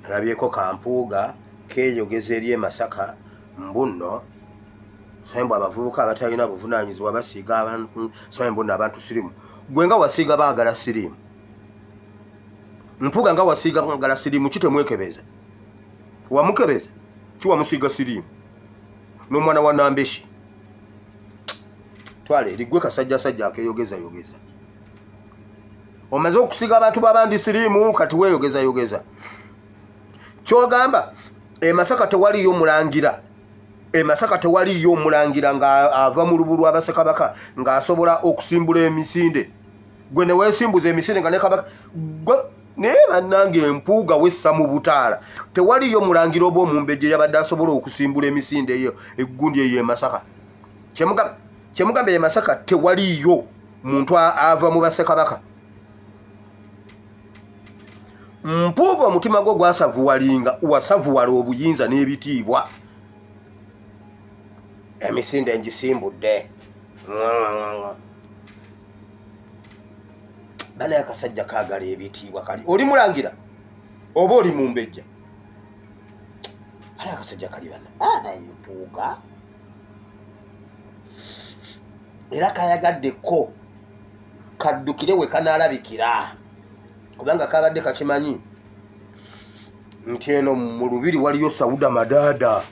Nalabyeko kampuuga keeyogeza eri e Masaka mbu nno simanyi mbu abavubuka abatalina buvunaanyizibwa basiiga abantu, simanyi mbu nno abantu siriimu. Gwe nga wasiiga baagala siriimu, Mpuuga nga wasiiga baagala siriimu, ki temwekebeza? Wamukebeza ki wamusiiga siriimu n'omwana wa Nambeshi? Twala eri gwe kasajjasajja akeeyogezayogeza. Omaze okusiiga abantu b'abandi siriimu kati weeyogezayogeza. Ky'ogamba e Masaka tewaliyo mulangira, e Masaka tewaliyo omulangira ng'ava mu lubu lwa Bassekabaka ng'asobola okusimbula emisinde. Gwe ne weesimbuza emisinde nga ne Kabaka gwe, naye bannange Mpuuga wessa mu butaala. Tewaliyo mulangira oba omumbejja eyabadde asobola okusimbula emisinde eyo eggundi eyo e Masaka. Kyemugamba e Masaka tewaliyo muntu ava mu Bassekabaka. Mpuuga omutima gwo gwasavuwalinga, wasavuwala obuyinza n'ebitiibwa. Emisinde ngisimbudde. Bana akasajja kaagala ebitiibwa kali. Oli mulangira oba oli mumbejja? Bana akasajja kali bana. Naye Mpuuga era kayagadde ko kaddukire we kanaalabikira, kubanga kabadde kakimanyi nti eno mu lubiri waliyo Sauda Madada.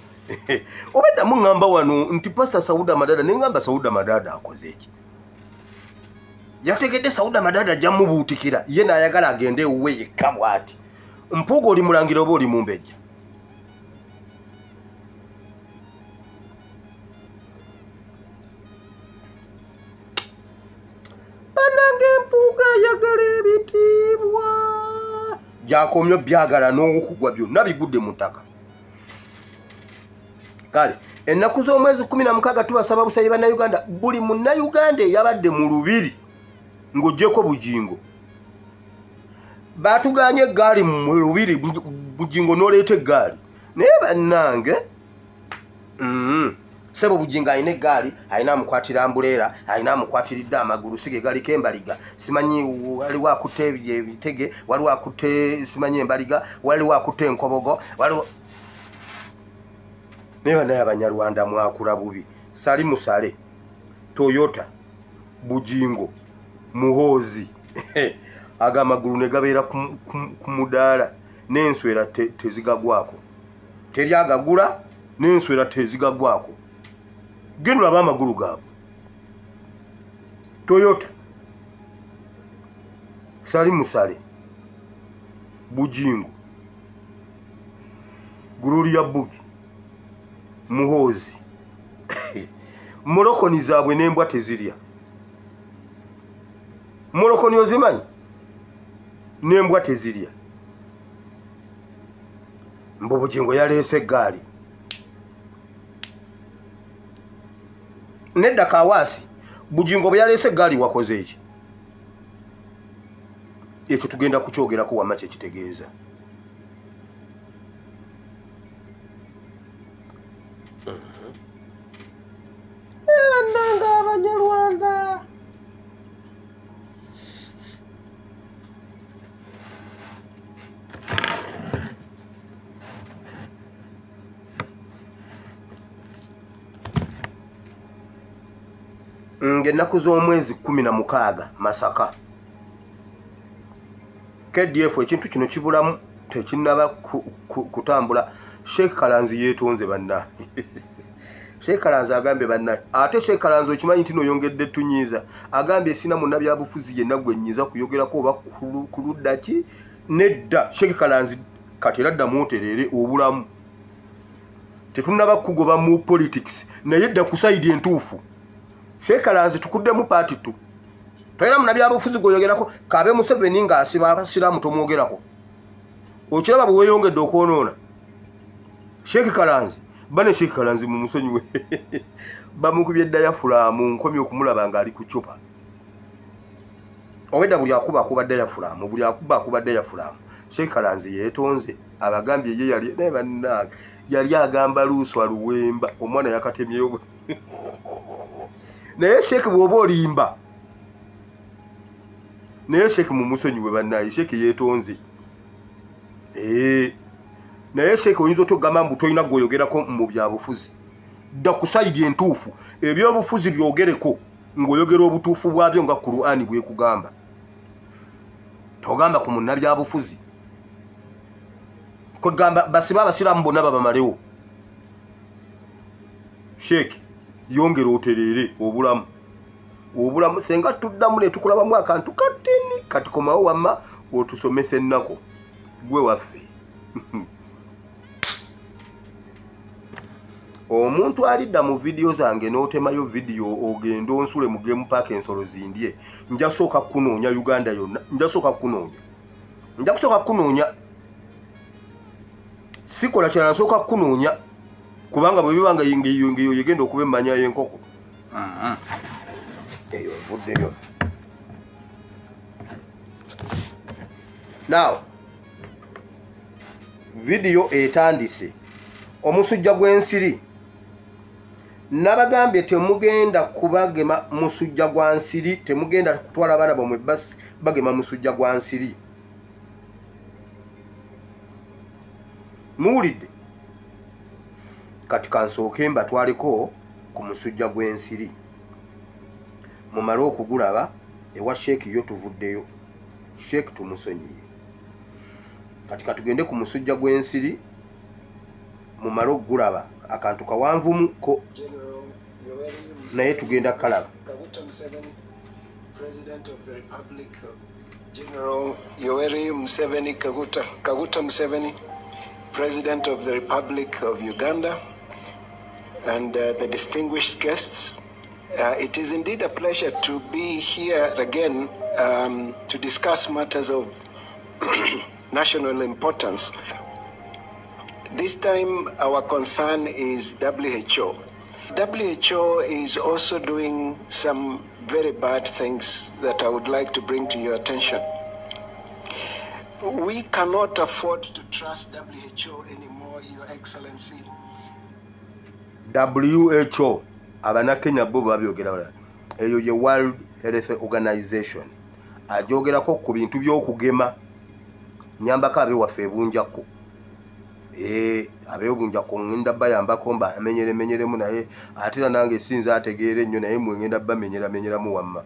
Obadde muŋŋamba wano nti Pastor Sauda Madada, ne ŋŋamba Sauda Madada akoze ki? Yategedde Sauda Madada ajja mubuutikira, ye n'ayagala agende ewuwe yekka bw'ati. Mpuuga oli mulangira oba oli mumbejja? Bannange Mpuuga ayagala ebitiibwa. Gy'akomye byagala n'okugwa byonna bigudde mu ttaka. Kale ennaku z'omwezi 16 tubasaba busayi bannayuganda, buli munnayuganda eyabadde mu lubiri ng'oggyeko Bugingo, baatuganye eggaali mu lubiri, Bugingo n'oleeta eggaali. Naye bannange, ssebo Bugingo alina eggaali, alina amukwatira ambuleera, alina amukwatiridde amagulu, si ge galiko embaliga, simanyi waliwo akutte ebitege, waliwo akutte simanyi embaliga, waliwo akutte enkobogo, waliwo. Naye bannaye Abanyarwanda mwakula bubi. Sali Musale, Toyota, Bugingo, Muhoozi, ago amagulu ne gabeera ku mudaala, n'enswera tezigagwako. Teri agagula, n'enswera tezigagwako. Genda olabe amagulu gaabwe. Toyota, Sali Musale, Bugingo, Gloria Bugi, Muhoozi. Molokoni zaabwe n'embwa tezirya. Molokoni ozimanyi? N'embwa tezirya. Mbu Bugingo yaleese eggaali. Nedda Kawaasi, Bugingo bwe yaleese eggaali wakoze eki? Ekyo tugenda kukyogerako wamma kye kitegeeza. Bannange Abanyarwanda. Ng'ennaku z'omwezi 16 Masaka. KDF ekintu kino kibulamu tekinnaba kutambula. Sheikh Kalanzi yeetonze banna. Sheikh Kalanzi agambye banna, ate Sheikh Kalanzi okimanyi nti n'oyongedde tunyiiza. Agambye sina munnabyabufuzi yenna gwe nnyiza kuyogerako oba ku ludda ki? Nedda. Sheikh Kalanzi kati era ddamu otereere obulamu. Tetunnaba kugoba mu politics, naye dda ku side entuufu. Sheikh Kalanzi tukuddemu part 2. Tolina munnabyabufuzi gw'oyogerako, kabe Museveni ng'asiba abasiraamu tomwogerako. Okiraba bwe weeyongedde okwonoona. Sheikh Kalanzi, bane Sheikh Kalanzi mumusonyiwe. Bamukubye dayafulaamu, nkomye okumulaba ng'ali ku ccupa. Obwedda buli akuba akuba dayafulaamu, buli akuba akuba dayafulaamu. Sheikh Kalanzi yeetonze, abagambye ye yali, naye bannange, yali agamba Luswa Luwemba, omwana yakatemyeyo. Naye Sheikh bw'oba olimba, naye Sheikh mumusonyiwe bannaye, Sheikh yeetonze. Naye Sheikh oyinza otugamba mbu tolina gwoyogerako mu byabufuzi. Dda ku sayidi entuufu, ebyobufuzi byogereko ng'oyogera obutuufu bwabyo nga Qur'ani bwekugamba. Togamba ku munnabyabufuzi. Kwegamba basiba abasiraamu bonna babamalewo. Sheikh yongera otereere obulamu. Obulamu senga tuddamu ne tukulabamu akantu katini kati komawo wamma otusomese ennaku gwe waffe. Omuntu alidda mu vidiyo zange n'otemayo vidiyo ogende onsule mu game park ensolo zindye, nja sooka kunoonya Uganda yonna, nja sooka kunoonya, nja kusooka kunoonya. Sikola kirala, nsooka kunoonya kubanga bwe biba nga ngeyo yegenda okuba emmanya y'enkoko. Eyo nvuddeyo. Now vidiyo etandise. Omusujja gw'ensiri. Nabagambye temugenda kubagema musujja gwa nsiri, temugenda kutwala abaana bammwe bagema musujja gwa nsiri. Muwulidde? Kati kansooke mbatwaleko ku musujja gw'ensiri. Mumale okugulaba ewa Sheikh yo tuvuddeyo. Sheikh tumusonyiye. Kati katugende ku musujja gw'ensiri mumale okugulaba akantu kawanvumu ko naye tugenda kalaba. President of the Republic, General Yoweri Museveni Kaguta Museveni, President of the Republic of Uganda, and the distinguished guests. It is indeed a pleasure to be here again to discuss matters of national importance. This time our concern is WHO. WHO is also doing some very bad things that I would like to bring to your attention. We cannot afford to trust WHO anymore, Your Excellency. WHO, abanakenya bo babyogera balala. Eyo ye World Health Organization. Ajogerako ku bintu by'okugema. Nyambako abewaffe ebunjako. Abebunjako ngenda bayambako mba amenyeremenyeremu naye ate era nange sinza ategeera ennyo naye mwe ngenda bamenyeramenyeramu wamma.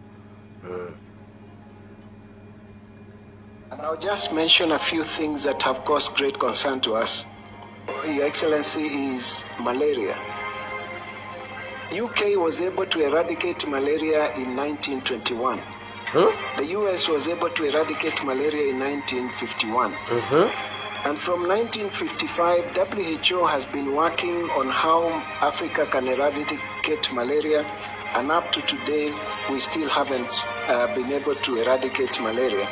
And I'll just mention a few things that have caused great concern to us. Your Excellency, is malaria. UK was able to eradicate malaria in 1921. The US was able to eradicate malaria in 1951. And from 1955, WHO has been working on how Africa can eradicate malaria. And up to today, we still haven't been able to eradicate malaria.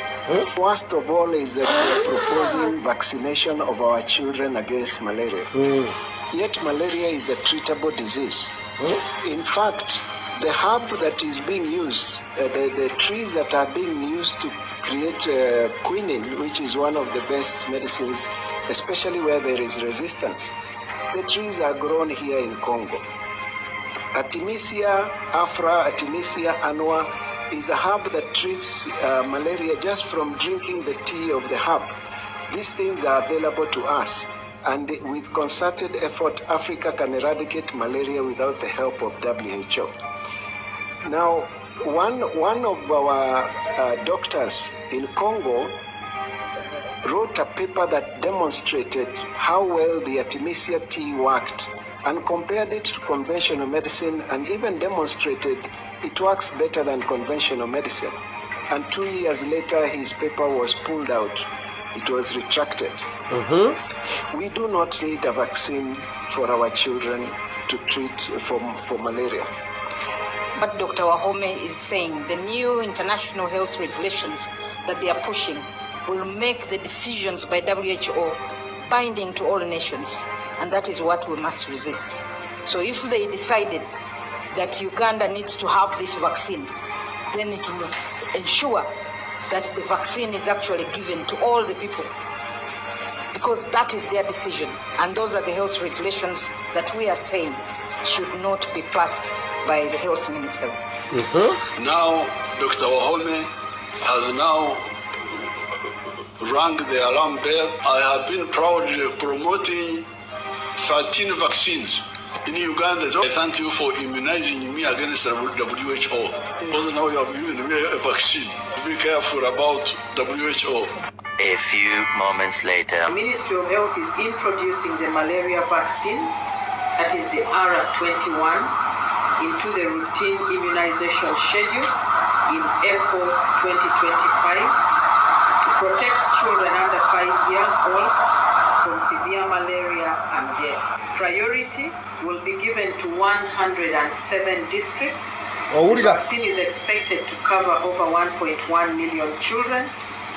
Worst of all is that we are proposing vaccination of our children against malaria. Yet malaria is a treatable disease. In fact, the herb that is being used, the trees that are being used to create quinine, which is one of the best medicines, especially where there is resistance, the trees are grown here in Congo. Artemisia afra, Artemisia annua is a herb that treats malaria just from drinking the tea of the herb. These things are available to us. And with concerted effort, Africa can eradicate malaria without the help of WHO. Now, one of our doctors in Congo wrote a paper that demonstrated how well the Artemisia tea worked and compared it to conventional medicine, and even demonstrated it works better than conventional medicine. And 2 years later, his paper was pulled out. It was retracted. We do not need a vaccine for our children to treat for malaria. What Dr. Wahome is saying, the new international health regulations that they are pushing will make the decisions by WHO binding to all nations, and that is what we must resist. So if they decided that Uganda needs to have this vaccine, then it will ensure that the vaccine is actually given to all the people, because that is their decision. And those are the health regulations that we are saying should not be passed by the health ministers. Now, Dr. Wahome has now rang the alarm bell. I have been proudly promoting 13 vaccines in Uganda. So I thank you for immunizing me against the WHO. Because now you have given me a vaccine. Be careful about WHO. A few moments later. The Ministry of Health is introducing the malaria vaccine, that is the R21, into the routine immunization schedule in April 2025 to protect children under 5 years old from severe malaria and death. Priority will be given to 107 districts. The vaccine is expected to cover over 1.1 million children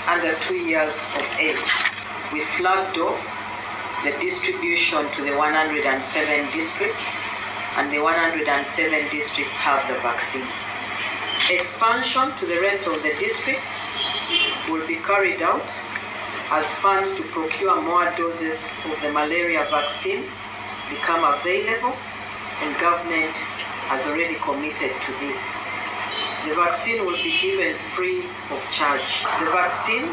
under 2 years of age. We flagged off the distribution to the 107 districts, and the 107 districts have the vaccines. Expansion to the rest of the districts will be carried out as funds to procure more doses of the malaria vaccine become available, and government has already committed to this. The vaccine will be given free of charge. The vaccine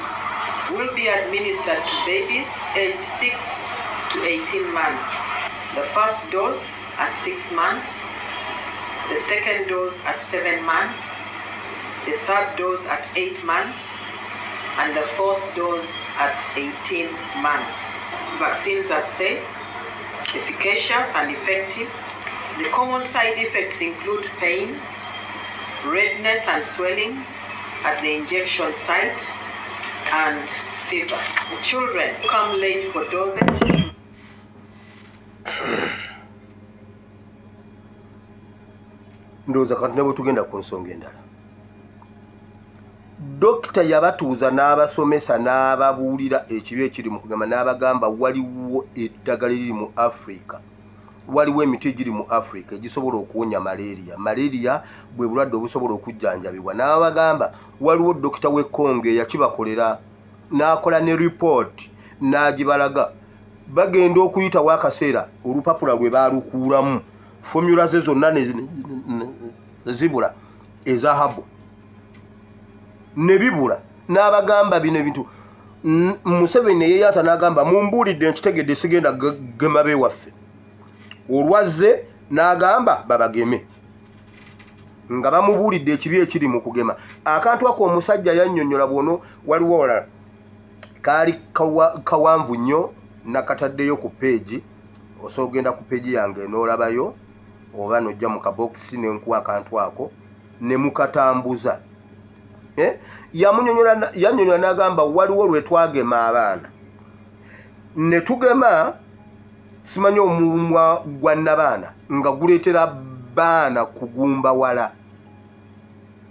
will be administered to babies aged 6 to 18 months. The first dose at 6 months, the second dose at 7 months, the third dose at 8 months, and the fourth dose at 18 months. Vaccines are safe, efficacious, and effective. The common side effects include pain, redness and swelling at the injection site, and fever. Children who come late for dosage. Ndowooza kati ne bwe tugenda ku nsonga endala, dokita yabatuuza n'abasomesa n'ababuulira ekibi ekiri mu kugamba, n'abagamba waliwo eddagala eriri mu Africa, waliwo emiti egiri mu Africa egisobola okuwonya malaria. Malaria bwe bulwadde obusobola okujjanjabibwa. N'abagamba waliwo dokita w'e Congo eyakibakolera, n'akola ne ripooti n'agibalaga. Bagenda okuyitawo akaseera olupapula lwe baalukuulamu, fomula ze zonna ne zibula, eza habo ne bibula. N'abagamba bino ebintu. Museveni ne yeeyansa n'agamba mumbuulidde, nkitegedde, sigenda gema beewaffe. Olwazze n'agamba babageme, nga bamubuulidde ekibi ekiri mu kugema. Akantu ako omusajja yannyonnyola bwono. Waliwo olala kaali kawanvu nnyo, nakataddeyo ku page. Osobola ogenda ku page yange n'olabayo, oba n'ojja mu kabokisi nenkuwa akantu ako ne mukatambuza. Eh? Yamunyonnyola, yannyonnyola n'agamba waliwo lwe twagema abaana ne tugema simanyi omumwa gwa nnabaana nga guleetera baana kugumbawala,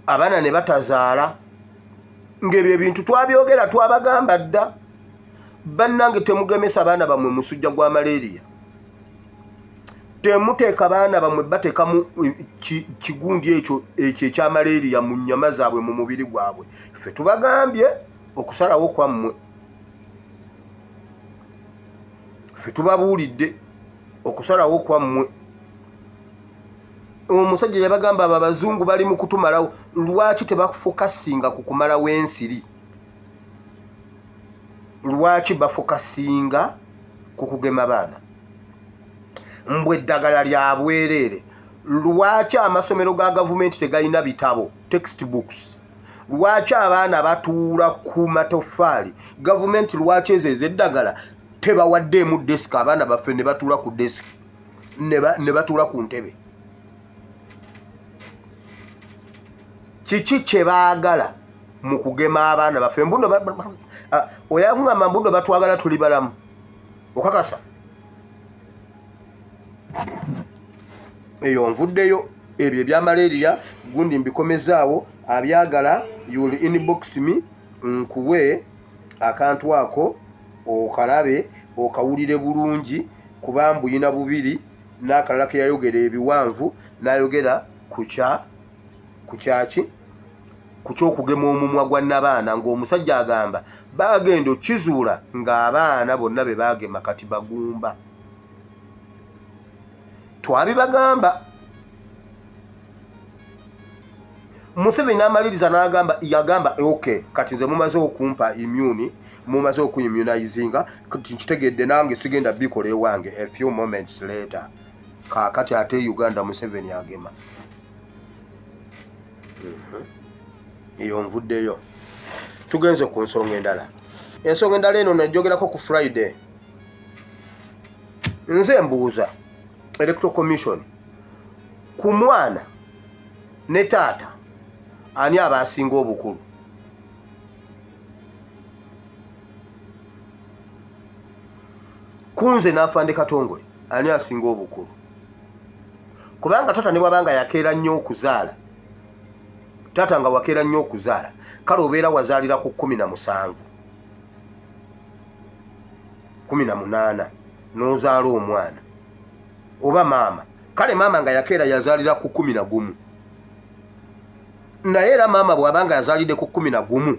abaana ne batazaala. Ng'ebyo ebintu twabyogera, twabagamba dda, bannange temugemesa abaana bammwe musujja gwa malaria, temuteeka baana bammwe bateekamu kigundi ekyo ekya malaria mu nnyama zaabwe, mu mubiri gwabwe. Ffe tubagambye, okusalawo kwammwe. Ffe tubabuulidde, okusalawo kwammwe. Omusajja yabagamba abo abazungu bali mu kutumalawo, lwaki tebafokasinga ku kumalawo ensiri? Lwaki bafokasinga ku kugema baana? Mbwe eddagala lya bwereere. Lwaki amasomero ga gavumenti tegalina bitabo, textbooks? Lwaki abaana batuula ku matoffaali? Gavumenti lwaki ezo ez'eddagala tebawaddeemu desk, abaana baffe ne batuula ku desk, ne batuula ku ntebe? Kiki kye baagala mu kugema abaana baffe? Mbuno oyakuŋŋamba mbuno batwagala tuli balamu, okakasa eyo nvuddeyo. Ebyo ebya malaria gundi mbikomezaawo. Abyagala, you will inbox me nkuwe akantu ako okalabe, okawulire bulungi, kuba mbuyina bubiri n'akalala ke yayogera ebiwanvu, n'ayogera ku kyaki, ku kyokugema omumwa gwa nnabaana, ng'omusajja agamba bagenda okizuula ng'abaana bonna be baagema kati bagumba. Twabibagamba. Museveni n'amaliriza n'agamba, yagamba ok, kati nze mumaze okumpa immune. Mumaze okuimmunizinga, nkitegedde nange sigenda bikola ewange. A few moments later, kaakati ate Uganda Museveni agema. Eyo nvuddeyo. Tugenze ku nsonga endala. Ensonga endala eno njogerako ku Friday. Nze mbuuza Electoral Commission, ku mwana ne taata ani aba asinga obukulu? Kunze n'Afande Katongole ani asinga obukulu? Kubanga taata ne bw'abanga yakeera nnyo okuzaala, taata nga wakeera nnyo okuzaala, kale obeera wazaalira ku 17, 18 n'ozaala omwana. Oba maama, kale maama nga yakeera yazaalira ku 11. Naye era maama bw'abanga yazaalidde ku 11,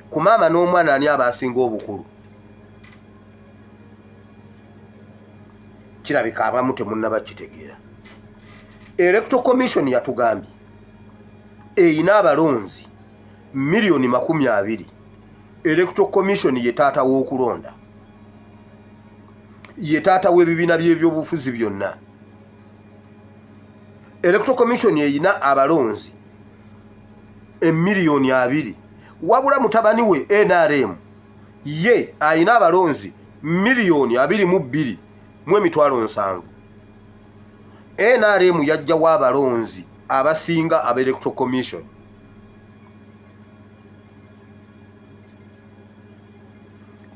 ku maama n'omwana ani aba asinga obukulu? Kirabika abamu temunnaba kitegeera. Electoral Commission yatugambye eyina abalonzi 20 million. Electoral Commission ye taata w'okulonda, ye taata w'ebibiina by'ebyobufuzi byonna. Electoral Commission eyina abalonzi 20 million, wabula mutabani we NRM ye ayina abalonzi 22,700,000. NRM yajjawo abalonzi abasinga aba Electoral Commission.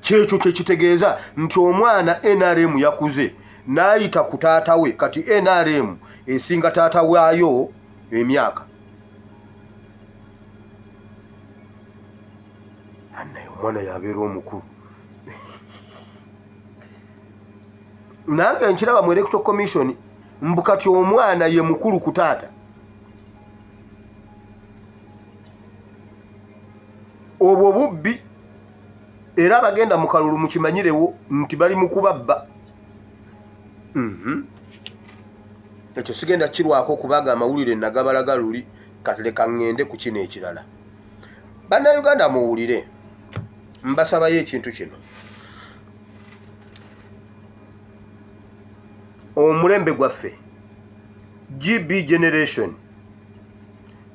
Kyekyo kyekitegeeza nti omwana NRM yakuze n'ayita ku taata we. Kati NRM esinga taata waayo emyaka. Annaye omwana yabeera omukulu. Nange nkiraba mu Electoral Commission mbu kati omwana ye mukulu ku taata. Obwo bubbi, era abagenda mu kalulu mukimanyirewo nti bali mu kubabba. Ekyo sigenda kirwako kubanga amawulire nagabalaga luli. Kati leka ŋŋende ku kino ekirala. Bannayuganda muwulire, mbasabayo ekintu kino. Omulembe gwaffe GB generation,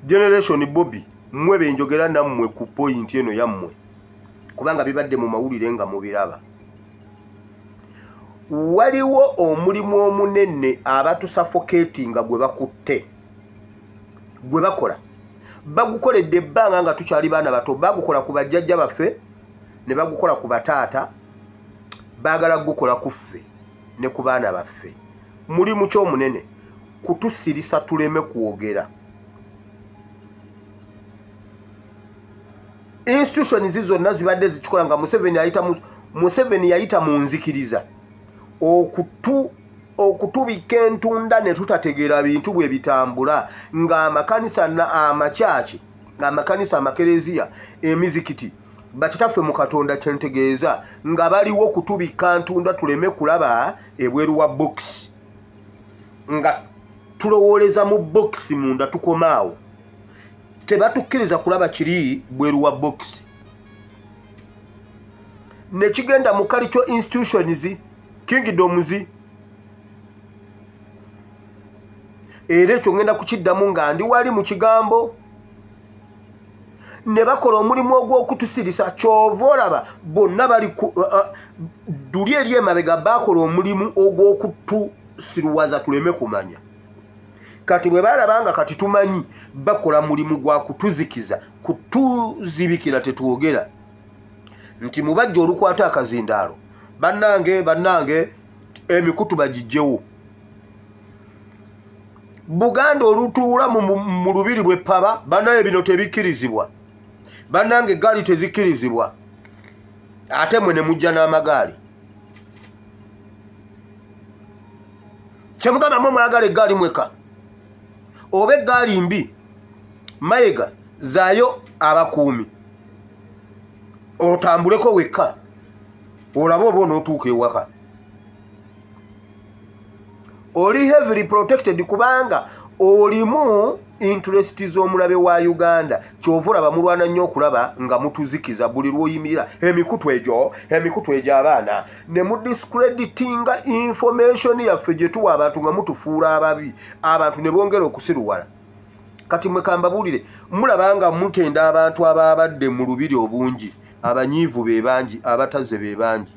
generation Bobi, mmwe benjogera nammwe ku point eno yammwe, kubanga bibadde mu mawulire nga mubiraba. Waliwo omulimu omunene abatusuffocatinga gwe bakutte, gwe bakola, bagukoledde ebbanga nga tukyali baana bato. Bagukola ku bajjajja baffe ne bagukola ku bataata, baagala gukola ku ffe ne ku baana baffe. Mulimu kyomunene kutusirisa tuleme kwogera. Institutions zonna zibadde zikikola nga Museveni ayita mu, Museveni yayita mu nzikiriza okutubika entunda ne tutategeera bintu bwe bitambula, ng'amakanisa, amakyaki, amakanisa, amakereziya, emizikiti, bakitaffe mu Katonda kyentegeeza, nga baliwo kutubika ntunda tuleme kulaba ebweru wa box, nga tulowooleza mu box munda tukomaawo. Tebatukkiriza kulaba kiri bweru wa box. Nekigenda mu cultural institutions, kingdoms. Era ekyo ngenda kukiddamu nga ndi wali mu kigambo. Ne bakola omulimu ogw'okutusirisa. Kyova olaba bonna bali duli eri emabega, bakola omulimu ogw'okutusiruwaza tuleme kumanya. Kati bwe balaba nga kati tumanyi, bakola mulimu gwa kutuzikiza, kutuzibikira tetwogera nti mubajja olukwata akazindaalo. Bannange, bannange, emikutu bagijjewo. Buganda olutuula mu lubiri bwe paba, bannaye bino tebikkirizibwa, bannange eggaali tezikkirizibwa, ate mwe ne mujja n'amagaali. Kyemugamba mwe mwagala eggaali mweka, oba eggaali mbi? Mayiga zaayo abakuumi otambuleko wekka olabe oba onootuuka ewaka. Oli heavily protected kubanga olimu Interest z'omulabe wa Uganda. Kyova olaba mulwana nnyo okulaba nga mutuzikiza buli lw'oyimirira emikutu egyo abaana ne mudiscreditinga information yaffe gye tuwa abantu nga mutufuula ababi, abantu ne bongera okusiruwala. Kati mwe kambabuulire, mulaba nga mutenda abantu ababadde mu lubiri obungi, abanyiivu be bangi, abataze be bangi.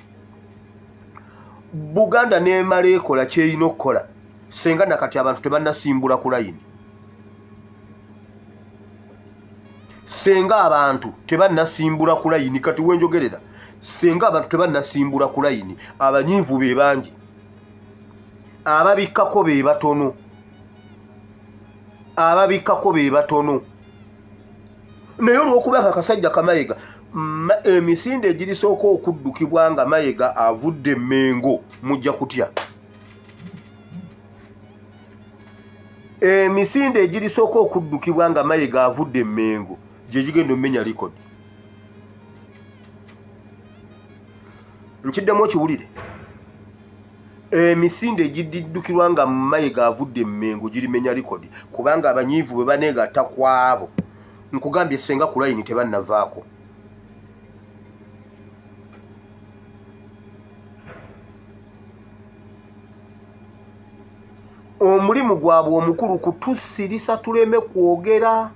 Buganda n'emala ekola ky'erina okukola, senga nakati abantu tebannasimbula ku layini. Senga abantu tebannasimbula ku layini, kati wenjogerera, senga abantu tebannasimbula ku layini, abanyiivu be bangi, ababikkako be batono, ababikkako be batono. Naye olw'okuba akasajja Kamayiga, emisinde egirisooka okuddukibwa nga Mayiga avudde Mmengo, mujja kutya. Emisinde egirisooka okuddukibwa nga Mayiga avudde Mmengo gye gigenda omenya likodi. Nkiddemu okiwulire. Emisinde egiddukirwa nga Mayiga avudde Mmengo girimenya likodi, kubanga abanyiivu bwe baneegatta ku abo. Nkugambye senga ku layini tebannavaako. Omulimu gwabwe omukulu kutusirisa tuleme kwogera.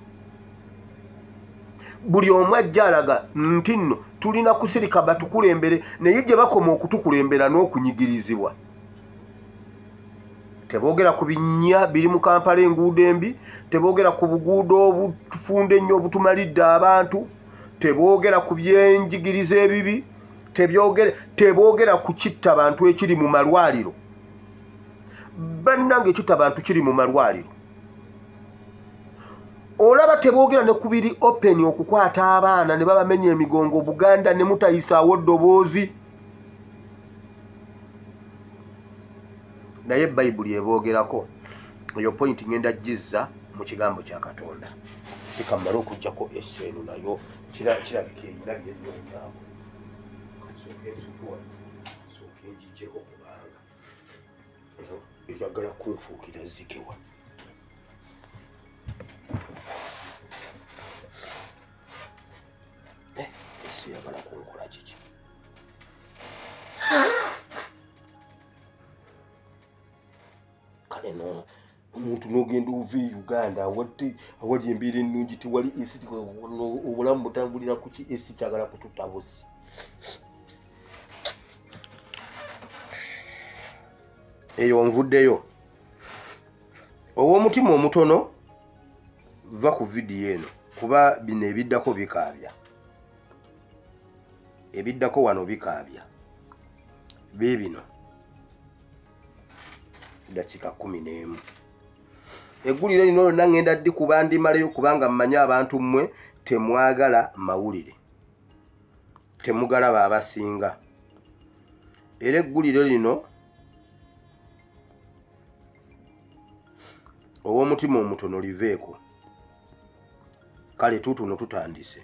Buli omu ajja alaga nti nno tulina kusirika batukulembere, naye gye bakoma okutukulembera n'okunyigirizibwa. Teboogera ku binnya biri mu Kampala, enguudo embi, teboogera ku buguudo obufunda ennyo obutumalidde abantu, teboogera ku byenjigiriza ebibi, teboogera ku kitta bantu ekiri mu malwaliro. Bannange ekitta bantu kiri mu malwaliro. Olaba teboogera ne ku biri open okukwata abaana ne babamenya emigongo, Buganda ne mutayisaawo ddoboozi. Naye Bayibuli eboogerako. Eyo point ngenda gizza mu kigambo kya Katonda. Leka mmale okuggyako esseeno nayo kirabika erina byennyonyaako. Nsooke nsukula, nsooke ngiggyeko kubanga eyagala kunfuukira zikewa. Esse eyagala kunkola kiki? Kale no omuntu n'ogenda ova e Uganda awali embeera ennungi, tewali esi, obulamu butambulira ku ki? Esi kyagala kututta busi. Eyo nvuddeyo. Ow'omutima omutono va ku vidiyo eno, kuba bino ebiddako bikaabya. Ebiddako wano bikaabya. Biibino. Dakiika 11. Eggulire lino lyonna ngenda ddi kuba ndimaleyo, kubanga mmanyi abantu mmwe temwagala mawulire, temugalaba abasinga. Era eggulire lino ow'omutima omutono liveeko. Kale tuutuno tutandise.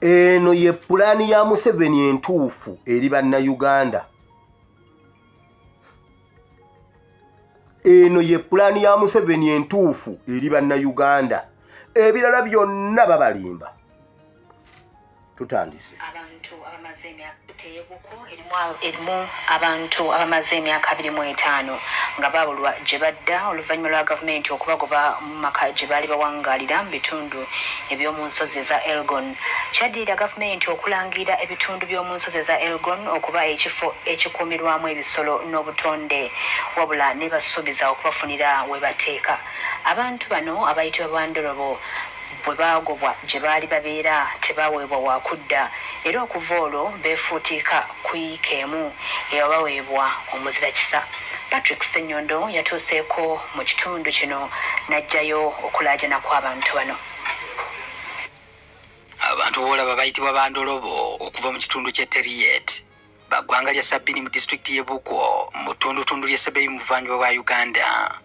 Eno ye pulaani ya Museveni entuufu eri bannayuganda. Eno ye pulaani ya Museveni entuufu eri bannayuganda. Ebirala byonna babalimba. Tutandise. Abantu abamaze erimu abantu abamaze emyaka 25 nga baabulwa gye badda oluvannyuma lwa gavumenti okubagoba mu maka gye baali bawangaalira mu bitundu eby'omu nsozi eza Elgon. Kyaddirira gavumenti okulangira ebitundu by'omu nsozi eza Elgon okuba ekifo ekikuumirwamu ebisolo n'obutonde, wabula ne basuubiza okubafunira we bateeka. Abantu bano abayitibwa Bandorobo bwe baagobwa gye baali babeera tebaweebwa wakudda, era okuva olwo beefuutiika ku yiika emu eyabaweebwa omuzira kisa. Patrick Ssenyondo yatuuseeko mu kitundu kino n'aggyayo okulaajana kw'abantu bano. Abantu boolaba bayitibwa Bandorobo okuva mu kitundu ky'e Teriet, baggwanga lya Sabini mu disitulikiti y'e Bukwo mu ttundutundu ly'e Sebei mu buvanjuba bwa Uganda.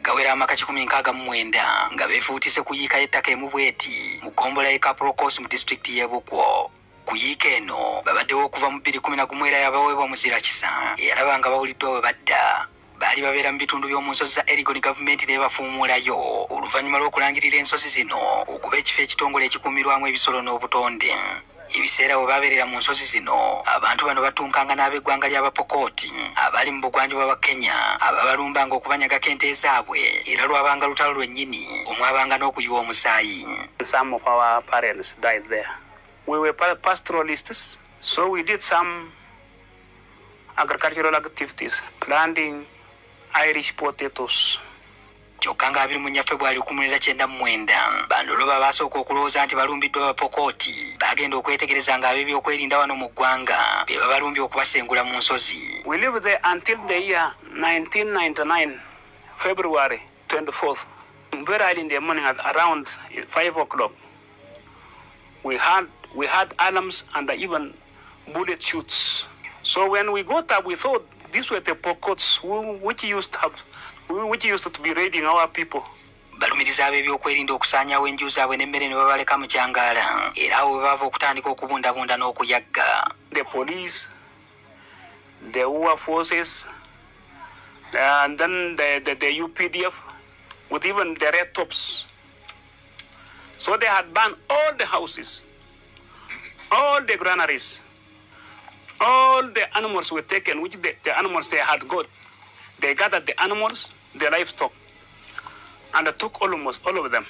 Gawera amaka 169 nga beefuutise ku yiika y'ettaka emu bweti mu ggombolola y'e Kaprokos mu disitulikiti y'e Bukwo. Ku yiika eno babaddewo okuva mu 2011 era yabaweebwa muzira kisa eyalaba nga bawuliddwa we badda. Baali babeera mu bitundu by'omu nsozi za Elgon, gavumenti n'ebafuumuulayo oluvannyuma lw'okulangirira ensozi zino okuba ekifo ekitongole ekikuumirwamu ebisolo n'obutonde. Ebiseera we babeerera mu nsozi zino, abantu bano batunkanga n'ab'eggwanga ly'Abapokooti abali mu bugwanjuba bwa Kenya ababalumbanga okubanyagako ente zaabwe, era lwabanga lutalo lwennyini omwabanga n'okuyiwa omusaayi. Some of our parents died there. We were pastoralists, so we did some agricultural activities, planting Irish potatoes. Kyokka nga 24 February 1999, Bandoloba baasooka okulowooza nti balumbiddwa Abapokooti, bagenda okwetegereza nga ab'ebyokwerinda wano mu ggwanga be babalumbye okubasengula mu nsozi. We lived there until the year 1999, February 24th. Very early in the morning at around 5 o'clock, we had alarms and even bullet shoots. So when we got up, we thought these were the Pokots which used to be raiding our people. Balumiriza ab'ebyokwerinda okusaanyaawo enju zaabwe n'emmere ne babaleka mu kyangaala, era awo we baava okutandika okubundabunda n'okuyagga. The police, the war forces, and then the UPDF, with even the red tops. So they had burned all the houses, all the granaries, all the animals were taken, which the animals they had got. They gathered the animals, the livestock, and they took almost all of them.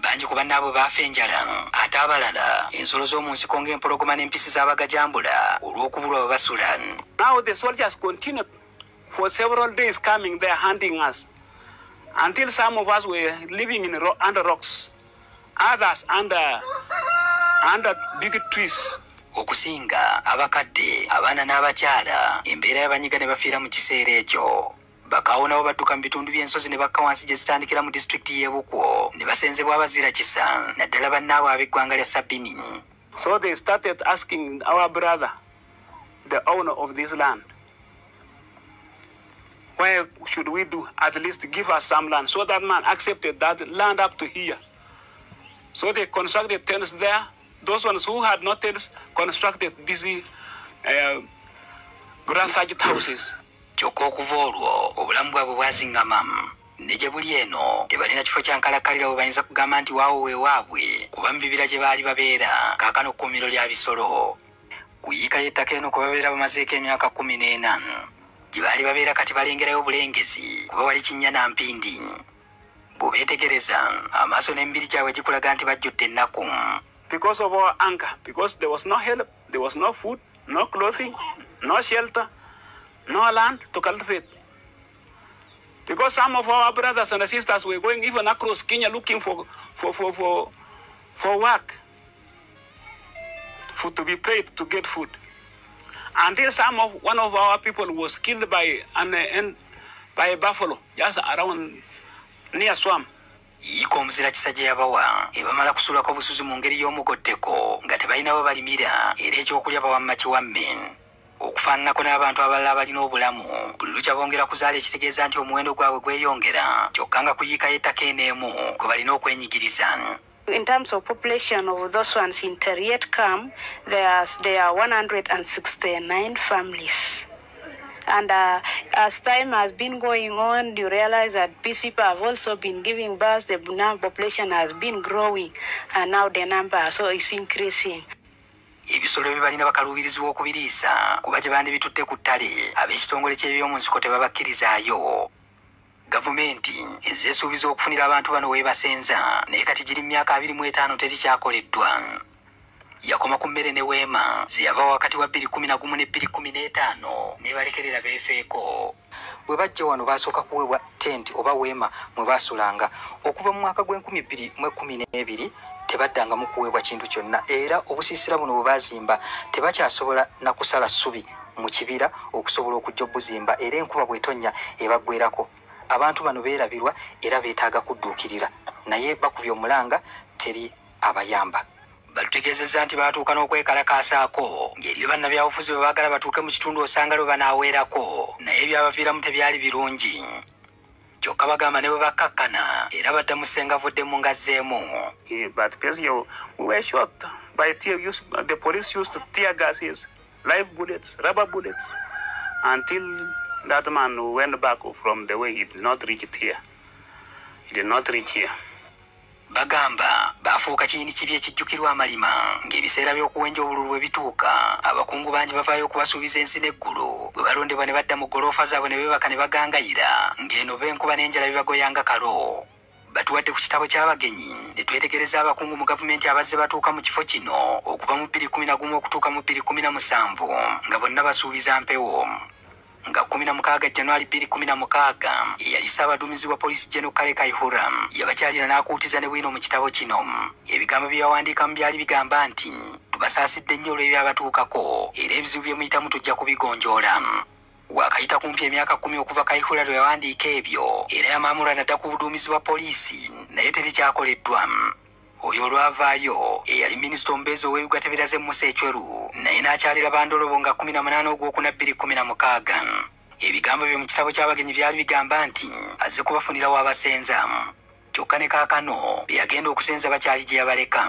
Bangi ku bannaabwe baafa enjala, ate abalala ensolo z'omu nsiko ng'empologoma n'empisi z'abagajambula olw'okubulwa we basula. Now the soldiers continued for several days coming there hunting us, until some of us were living in under rocks, others under big trees. Okusinga abakadde, abaana n'abakyala, embeera y'abanyiga ne bafiira mu kiseera ekyo. Bakaawonawo badduka mu bitundu by'ensozi ne bakka wansi gye zitandikira mu disitulikiti y'e Bukwo ne basenzebwa abazira kisa, naddala bannaabwe ab'eggwanga lya Sabini. So they started asking our brother, the owner of this land, where should we do? At least give us some land. So that man accepted that land up to here. So they constructed tents there. Those ones who had no tents constructed these grass-thatched houses. Kyokka okuva olwo obulamu bwabwe bwazingama ne gye buli eno tebalina kifo kya nkalakkalira we bayinza kugamba nti waawo weewaabwe, kuba mu bibira gye baali babeera kaakano kkuumiro lya bisolo. Ku yiika y'ettaka eno kwe babeera bamazeeko emyaka 14 gye baali babeera kati balengerayo obulengezi kuba wali kinnya na mpindi. Bw'obeetegereza amaaso n'emibiri gyabwe gikulaga nti bajjudde ennaku. Because of our anger, because there was no help, there was no food, no clothing, no shelter, no land to cultivate. Because some of our brothers and sisters were going even across Kenya looking for work, for to be paid to get food. Until one of our people was killed by a buffalo just around near swamp. Yiika omuzira kisa gye yabawa ebamala kusulako busuzi mu ngeri y'omugotteko nga tebalina we balimira, era ekyokulya bawamma kiwamme. Okufaananako n'abantu abalala abalina obulamu, buli lukya bongera kuzaala ekitegeeza nti omuwendo gwabwe gweyongera, kyokka nga ku yiika y'ettaka eno emu kwe balina okwenyigiriza. In terms of population of those ones in Teryet camp, there are 169 families. And as time has been going on, you realize that these people have also been giving birth. The population has been growing, and now the number so is increasing. Ebisolo bye balina bakaluubirizibwa okubiriisa kuba gye bandibitutte ku ttale ab'ekitongole ky'ebyomu nsiko tebabakkirizaayo. Gavumenti ezeesuubiza okufunira abantu bano weebasenza, naye kati giri mu myaka 25 teri kyakoleddwa. Yakoma ku mmere ne weema ze yava wakati wa 2011 ne 2015 ne balekerera beefeeko. Bwe bajja wano baasooka kuweebwa tenti oba weema mwe baasulanga. Okuva mu mwaka gw'e 2012 tebaddangamu kuweebwa kintu kyonna, era obusiisira buno bwe baazimba tebakyasobola na kusala ssubi mu kibira okusobola okujja obuzimba, era enkuba bw'etonnya ebaggwerako. Abantu bano beerabirwa era beetaaga kudduukirira, naye bakubye omulanga teri abayamba. Batutegeezezza nti baatuuka n'okwekalakaasaako ng'eriyo bannabyabufuzi bwe baagala batuuke mu kitundu osanga lwe banaaweerako, naye ebyabaviiramu tebyali birungi. Kyokka bagamba ne bwe bakkakkana era badda mu ssengavudde mu ngazzeemu. But basically, we were shot by tear. The police used tear gases, live bullets, rubber bullets, until that man went back from the way. He did not reach it here. He did not reach here. Bagamba bafuuka kiyini kibi ekijjukirwa amalima ng'ebiseera by'okuwenja obululu bwe bituuka abakungu bangi bavaayo okubasuubiza ensi n'eggulu bwe balondebwa ne badda mu ggoloofa zaabwe ne beebaka ne bagangayira ng'eno b'enkuba n'enjala bibagoyanga kalo. Batuwadde ku kitabo ky'abagenyi ne twetegereza abakungu mu gavumenti abazze batuuka mu kifo kino okuva mu 2011 okutuuka mu 2017 nga bonna basuubiza mpewo. Nga 16 Januari 2016 eyali ssaabaduumizi wa poliisi General Kale Kayihura yabakyalira n'akuutiza ne bwino mu kitabo kino. Ebigambo bye yawandiikamu byali bigamba nti tubasaasidde nnyo olw'ebyabatuukako era ebizibu bye muyitamu tujja kubigonjoola. Wakayita kumpi emyaka 10 okuva Kayihura lwe yawandiika ebyo era yamaamulwa nadda ku buduumizi bwa poliisi naye teri kyakoleddwa. Oyo olwavaayo eyali minisita omubeezi ow'ebiggwa Tebiraze Musa Ecweru naye n'akyalira Bandolobo nga 18 ogwokuna 2016. Ebigambo bye mu kitabo ky'abagenyi byali bigamba nti azze kubafunirawo abasenza. Kyokka ne kaakano be yagenda okusenza bakyali gye yabaleka.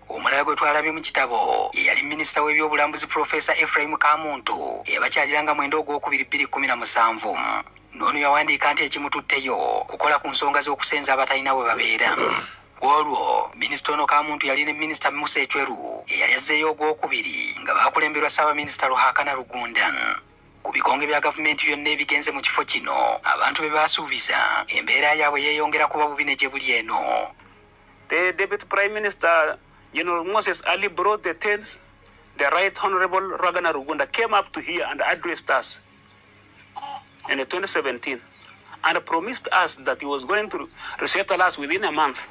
Omulala gwe twalabye mu kitabo ye yali minisita w'ebyobulambuzi Profesa Ephraim Kamuntu eyabakyalira nga 9 ogwokubiri 2017. N'ono yawandiika nti ekimututteyo kukola ku nsonga z'okusenza abatalina we babeera. Olwo minisita ono Kamuntu yali ne minisita Musa Ecweru eyali azzeeyo ogwokubiri nga bakulemberwa ssaabaminisita Ruhakana Rugunda. Ku bikonge bya gavumenti byonna ebigenze mu kifo kino abantu be baasuubiza embeera yaabwe yeeyongera kuba bubi ne gye buli eno. The Deputy Prime Minister General Moses Ali brought the tents. The Right Honorable Ruhakana Rugunda came up to here and addressed us in 2017 and promised us that he was going to resettle us within a month.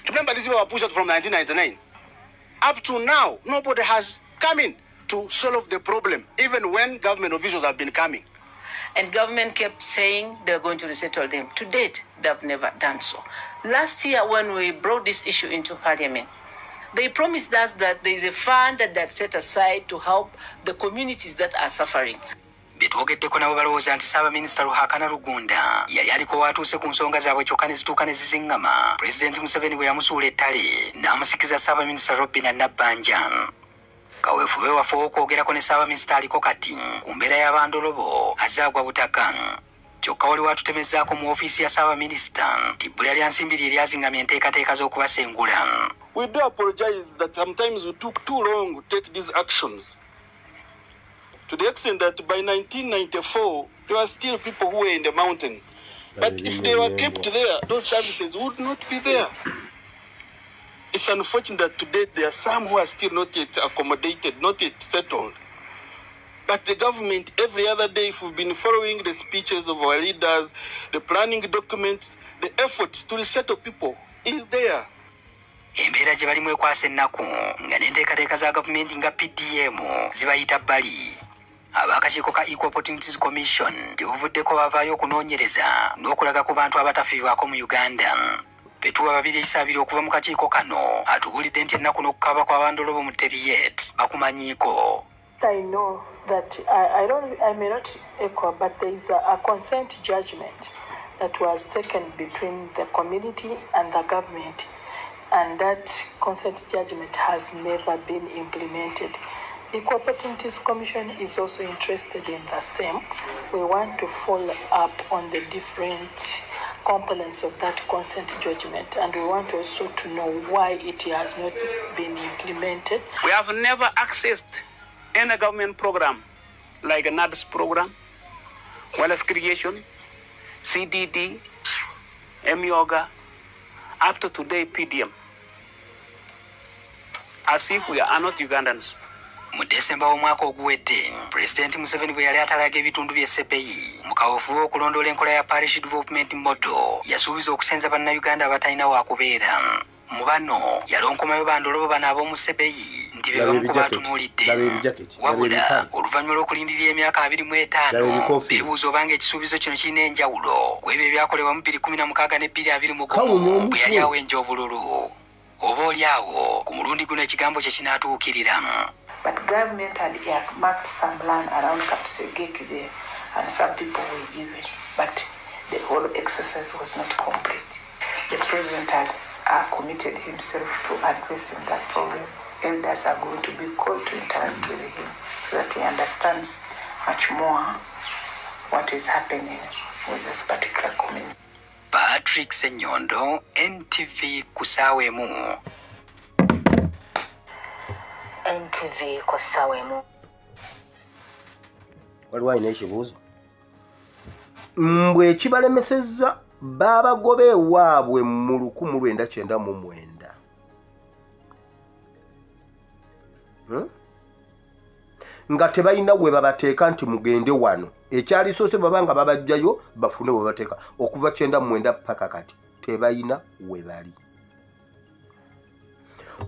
Remember, these people were pushed out from 1999. Up to now, nobody has come in to solve the problem, even when government officials have been coming. And government kept saying they're going to resettle them. To date, they've never done so. Last year, when we brought this issue into parliament, they promised us that there is a fund that set aside to help the communities that are suffering. Betwogeddeko nabo balowooza nti ssaabaminisita Ruhakana Rugunda yali aliko waatuuse ku nsonga zaabwe kyokka ne zituuka ne ziziŋŋama Pulezidenti Museveni bwe yamusuula ettale n'amusikiza ssaabaminisita Robinah Nabbanja. Kaweefube waffe ow'okwogerako ne ssaabaminisita aliko kati ku mbeera y'abandolobo azaagwa butaka. Kyokka waliwo atutemezzaako mu ofiisi ya ssaabaminisita nti bbula lya nsimbi lye lyaziŋŋamya enteekateeka z'okubasengula. We do apologize that sometimes we took too long to take these actions. To the extent that by 1994, there were still people who were in the mountain. But if they were kept there, those services would not be there. It's unfortunate that today there are some who are still not yet accommodated, not yet settled. But the government, every other day, if we've been following the speeches of our leaders, the planning documents, the efforts to resettle people is there. Embeera gye balimu ekwasa ennaku nga n'enteekateeka za gavumenti nga PDM zibayita bbali. Ab'akakiiko ka Equal Opportunities Commission gye buvuddeko bavaayo okunoonyereza n'okulaga ku bantu abatafiibwako mu Uganda. Betuwa babiri eisabiri okuva mu kakiiko kano atubuulidde nti ennaku n'okukaaba kw'abandolobo mu Teriet bakumanyiiko. I know that I may not echo, but there is a consent judgment that was taken between the community and the government, and that consent judgment has never been implemented. Equal Opportunities Commission is also interested in the same. We want to follow up on the different components of that consent judgment, and we want also to know why it has not been implemented. We have never accessed any government program like a NADS program, wealth creation, CDD, Emyooga, up to today PDM, as if we are not Ugandans. Mu Desemba w'omwaka oguwedde, Pulezidenti Museveni bwe yali atalaga ebitundu by'e Sebeyi mu kaweefube okulondoola enkola ya Parish Development Model, yasuubiza okusenza bannayuganda abatalina waakubeera. Mu bano yalonkomayo bandolobo bano ab'omu Sebeyi nti be bamu ku baatunuulidde. Wabula oluvannyuma lw'okulindirira emyaka 25 beebuuza obanga ekisuubizo kino kirina enjawulo ku ebyo ebyakolebwa mu 2016 ne 2021 bwe yali awenja obululu. Oba oli awo ku mulundi guno ekigambo kye kinaatuukirira. But government had earmarked some land around Kapsegek there, and some people were given. But The whole exercise was not complete. The president has committed himself to addressing that problem. Elders are going to be called to interact with him so that he understands much more what is happening with this particular community. Patrick Senyondo, NTV ku ssaawa emu. NTV ku ssaawa emu. Waliwo alina ekibuuzo? Mbwe ekibalemesezza baabagoba ewaabwe mu 1999. Nga tebalina we babateeka nti mugende wano. Ekyalisoose baba nga babajjayo bafune we babateeka. Okuva 99 paka kati tebalina we bali.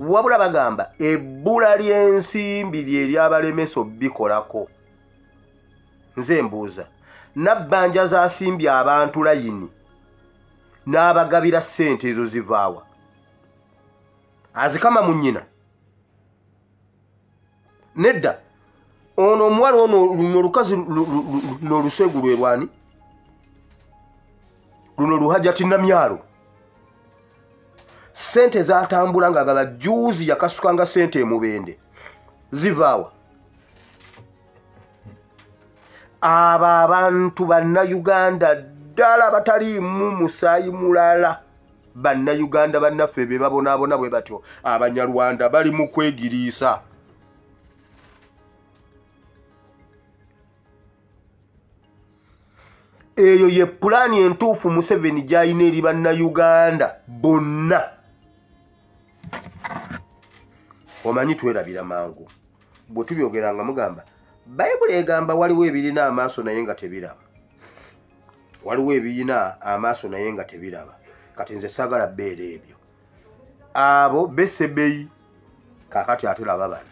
Wabula bagamba ebbula ly'ensimbi lye lyabalemesa obbikolako. Nze mbuuza, Nabbanja zasimbye abantu layini n'abagabira ssente ezo zivaawa? Azikama mu nnyina? Nedda. Ono omuwala ono luno olukazi luno olusegu lwe lwani? Luno Luhajjati Namyalo. Ssente zatambula nga gaba juzi yakasukanga ssente emubende. Zivaawa? Abo abantu bannayuganda ddala bataliimu musaayi mulala. Bannayuganda bannaffe be babonaabona bwe batyo. Abanyarwanda bali mu kwegiriisa. Eyo ye pulaani entuufu Museveni gy'alina eri bannayuganda bonna. Omanyi twerabira mangu. Bwe tubyogeranga mugamba Bayibuli egamba waliwo ebirina amaaso naye nga tebiraba. Waliwo ebirina amaaso naye nga tebiraba. Kati nze saagala bbeera ebyo. Abo besebeyi kaakati ate laba bano.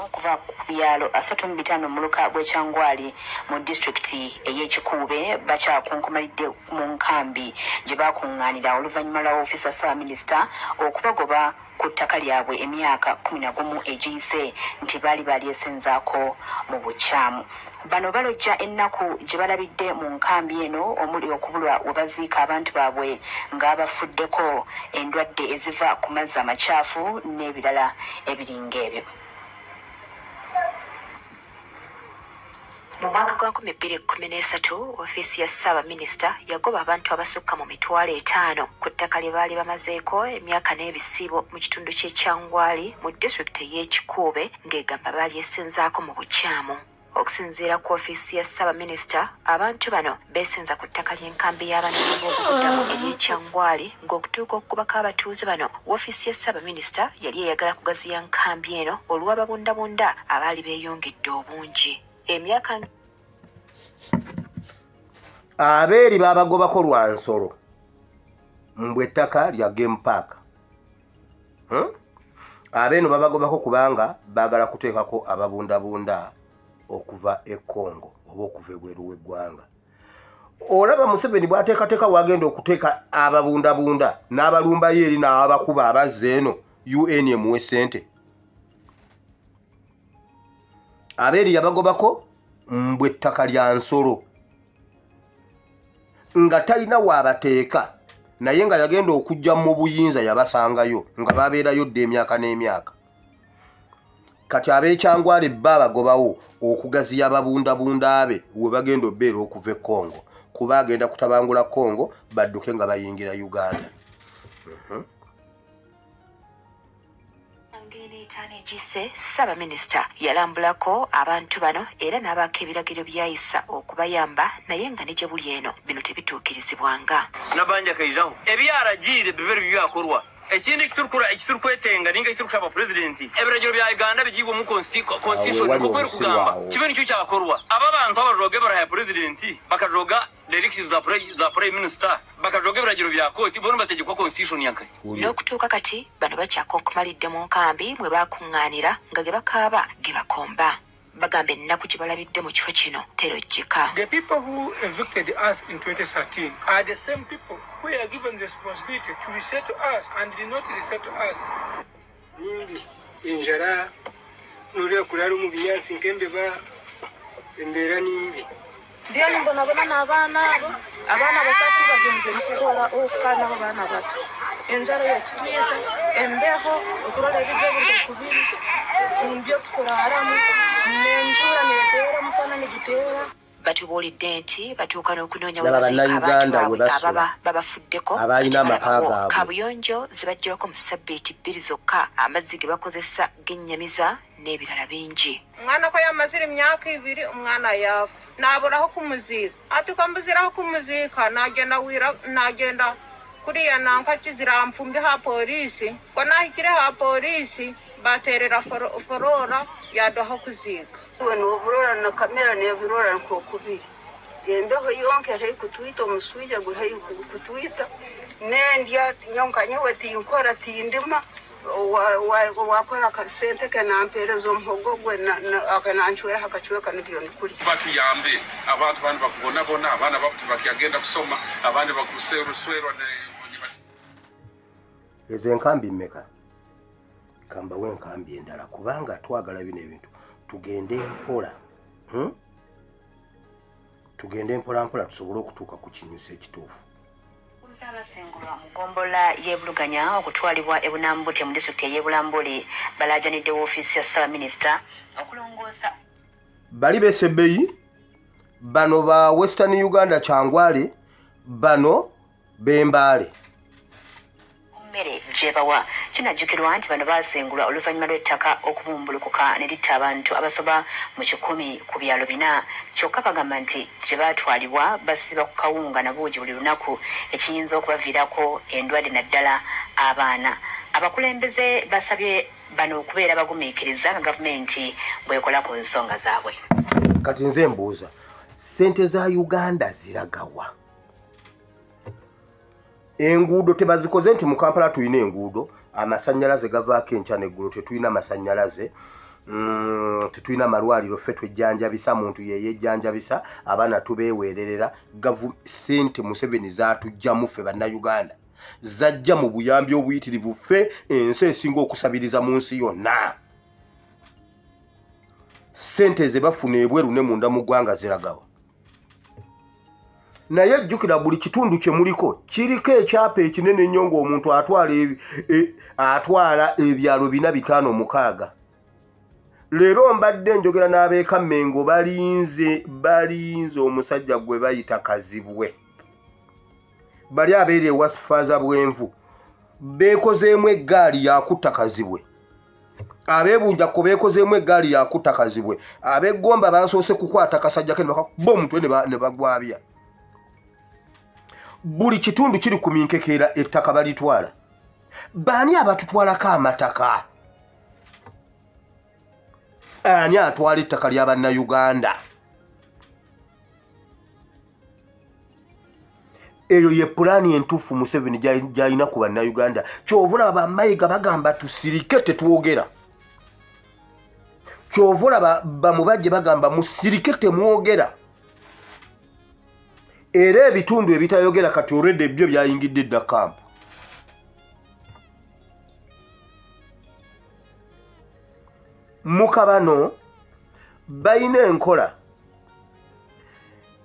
Okuva ku byalo 35 muluka gw'Ekyangwali mu disitulikiti ey'Ekikuube bakyakunkumalidde mu nkambi gye bakuŋŋaanira oluvannyuma lwa ofiisa ssaabaminisita okubagoba ku ttaka lyabwe emyaka 11 egiyise nti baali balyesenzaako mu bukyamu. Bano balojja ennaku gye balabidde mu nkambi eno omuli okubulwa we baziika abantu baabwe ng'abafuddeko endwadde eziva ku mazzi amakyafu n'ebirala ebiringa ebyo. Mu mwaka gwa 2013 ofiisi ya ssaabaminisita yagoba abantu abasukka mu 500,000 ku ttaka lye baali bamazeeko emyaka n'ebisiibo mu kitundu ky'e Kyangwali mu disitulikiti ey'Ekikuube ng'egamba baalyesenzaako mu bukyamu. Okusinziira ku ofiisi ya ssaabaminisita, abantu bano beesenza ku ttaka ly'enkambi y'abanoonyiboobubudamu ery'Ekyangwali ng'okutuuka okukubako abatuuze bano, woofiisi ya ssaabaminisita yali eyagala kugaziya nkambi eno olw'ababundabunda abaali beeyongedde obungi. Emyaka abeeri babagobako lwa nsolo mbwe ettaka lya game park. Abeeno babagobako kubanga baagala kuteekako ababundabunda okuva e Congo oba okuva ebweru w'eggwanga. Olaba Museveni bw'ateekateeka wagenda okuteeka ababundabunda n'abalumbayo eri n'abakuba abazza eno UN emuwe ssente. Abeeri yabagobako mbwe ettaka lya nsolo nga talina waabateeka, naye nga yagenda okujja mu buyinza yabasangayo nga babeerayo dda emyaka n'emyaka. Kati ab'Ekyangwali bba bagobawo okugaziya ababundabunda be we bagenda obbeera okuva e Congo, kuba agenda kutabangula Congo badduke nga bayingira Uganda. Egise ssaabaminisita yalambulako abantu bano era n'abaako ebiragiro byayisa okubayamba, naye nga ne gye buli eno bino tebituukirizibwanga. Nabanja kairaho ebyaragiire bibere byakorwa ekindi ekiturukwetenga ninga ekiturukushaba pulezidenti ebiragiro bya Uganda bigibwa mu constitution kuko kugamba kibe nicyo cyakorwa. Aba bantu abajoge baraya pulezidenti bakajoga directions za prime minister bakajoga ebiragiro bya kooti bona bategekwa constitution yankai. N'okutuuka kati bano bakyakonkumalidde mu nkambi mwe bakuŋŋaanira nga ge bakaaba ge bakomba. Bagamba ennaku gye balabidde mu kifo kino terojjeka. The people who evicted us in 2013 are the same people who are given the responsibility to resettle us and did not resettle us. Enjala nolya kulala mu binyansi nk'embeba embeera nimbi. Ndiyo nimbonabona n'abaana abo, abaana basatu bagenze nukukora okuka nabo baana bato. Enjara yokutwita, embeho, okurora ebijja biri kubiri, mbyo tukuraramu, n'enjura neeteera, omusana niguteera. Batubuulidde nti batuuka n'okunoonya we baziika abantu baabwe ababa babafuddeko abalina amaka gaabwe. Kabuyonjo zibaggyirako mu ssabbiiti 2 zokka, amazzi ge bakozesa gennyamiza n'ebirala bingi. Umwana ko yamazire imyaka 2 umwana yafa naburaho kumuziika, ati ko mbuziraho kumuziika nagenda wira nagenda kuriya nanka kiziramfumbi ha polisi ko nahikire ha polisi baterera forora yadoha kuziika. Noburora na kamera neburora nkokubiri embeho yonke hari kutwita omuswija guri kutwita nendya nyonka nyowe tinkora tindima wakora akasente kenampereza omuhogo gwe akananchwera hakachweka nibyo nikuri. Batuyambe abantu bandi bakubonabona, abaana bakuti bakyagenda kusoma, abandi bakuseruswerwa. Ezo enkambi mmeka? Kambawe enkambi endala kubanga twagala bino ebintu tugende mpola, tugende mpola mpola tusobole okutuuka ku kinyusi ekituufu. Abasengulwa mu ggombolola y'e Buluganya okutwalibwa e Bunambute mu disitulikiti ey'e Bulambuli balaajanidde woofiisi ya Ssaabaminisita okulongoosa. Bali b'Esebbeyi, bano ba Western Uganda Kyangwale, bano b'Embaale. Mmere gye bawa. Kinajjukirwa nti bano baasengulwa oluvannyuma lw'ettaka okubumbulukuka ne litta abantu abasoba mu 100 ku byalo 4. Kyokka bagamba nti gye baatwalibwa basiba ku kawunga na buugi buli lunaku, ekiyinza okubaviirako endwadde naddala abaana. Abakulembeze basabye bano okubeera bagumiikiriza nga gavumenti bw'ekola ku nsonga zaabwe. Kati nze mbuuza, ssente za Uganda ziragawa? Enguudo tebazikoze nti mu Kampala tulina enguudo, amasannyalaze gavaako enkya n'eggulo, tetulina masannyalaze, tetulina malwaliro, ffe twejjanjabisa, muntu yeyejjanjabisa, abaana tubeeweererera. Ssente Museveni zaatujjamu ffe Bannayuganda, zajja mu buyambi obuyitirivu, ffe ensi esinga okusabiriza mu nsi yonna. Ssente ze bafuna ebweru ne munda mu ggwanga ziragawa? Naye jjukira buli kitundu kye muliko kiriko ekyapa ekinene ennyo ng'omuntu atwala ebyalo 4, 5, 6. Leero mbadde njogera n'abeeka Mmengo, balinze omusajja gwe bayita Kazibwe, bali abeera ewa Faaza Bwenvu, beekozeemu eggaali yakutta Kazibwe. Abeebunjako beekozeemu eggaali yakutta Kazibwe. Ab'eggomba basoose kukwata kasajja ke ne bakakuba omutwe ne bagwabya. Buli kitundu kiri ku minkekeera, ettaka balitwala. Baani abatutwalako amataka? Ani atwala ettaka lya Bannayuganda? Eyo ye pulaani entuufu Museveni gy'alina ku Bannayuganda. Ky'ova olaba Bamayiga bagamba tusirike tetwogera. Ky'ova olaba Bamubajje bagamba musirike temwogera. Era ebitundu ebitayogera kati olwedde byo byayingidde dda kampu. Mukabano balina enkola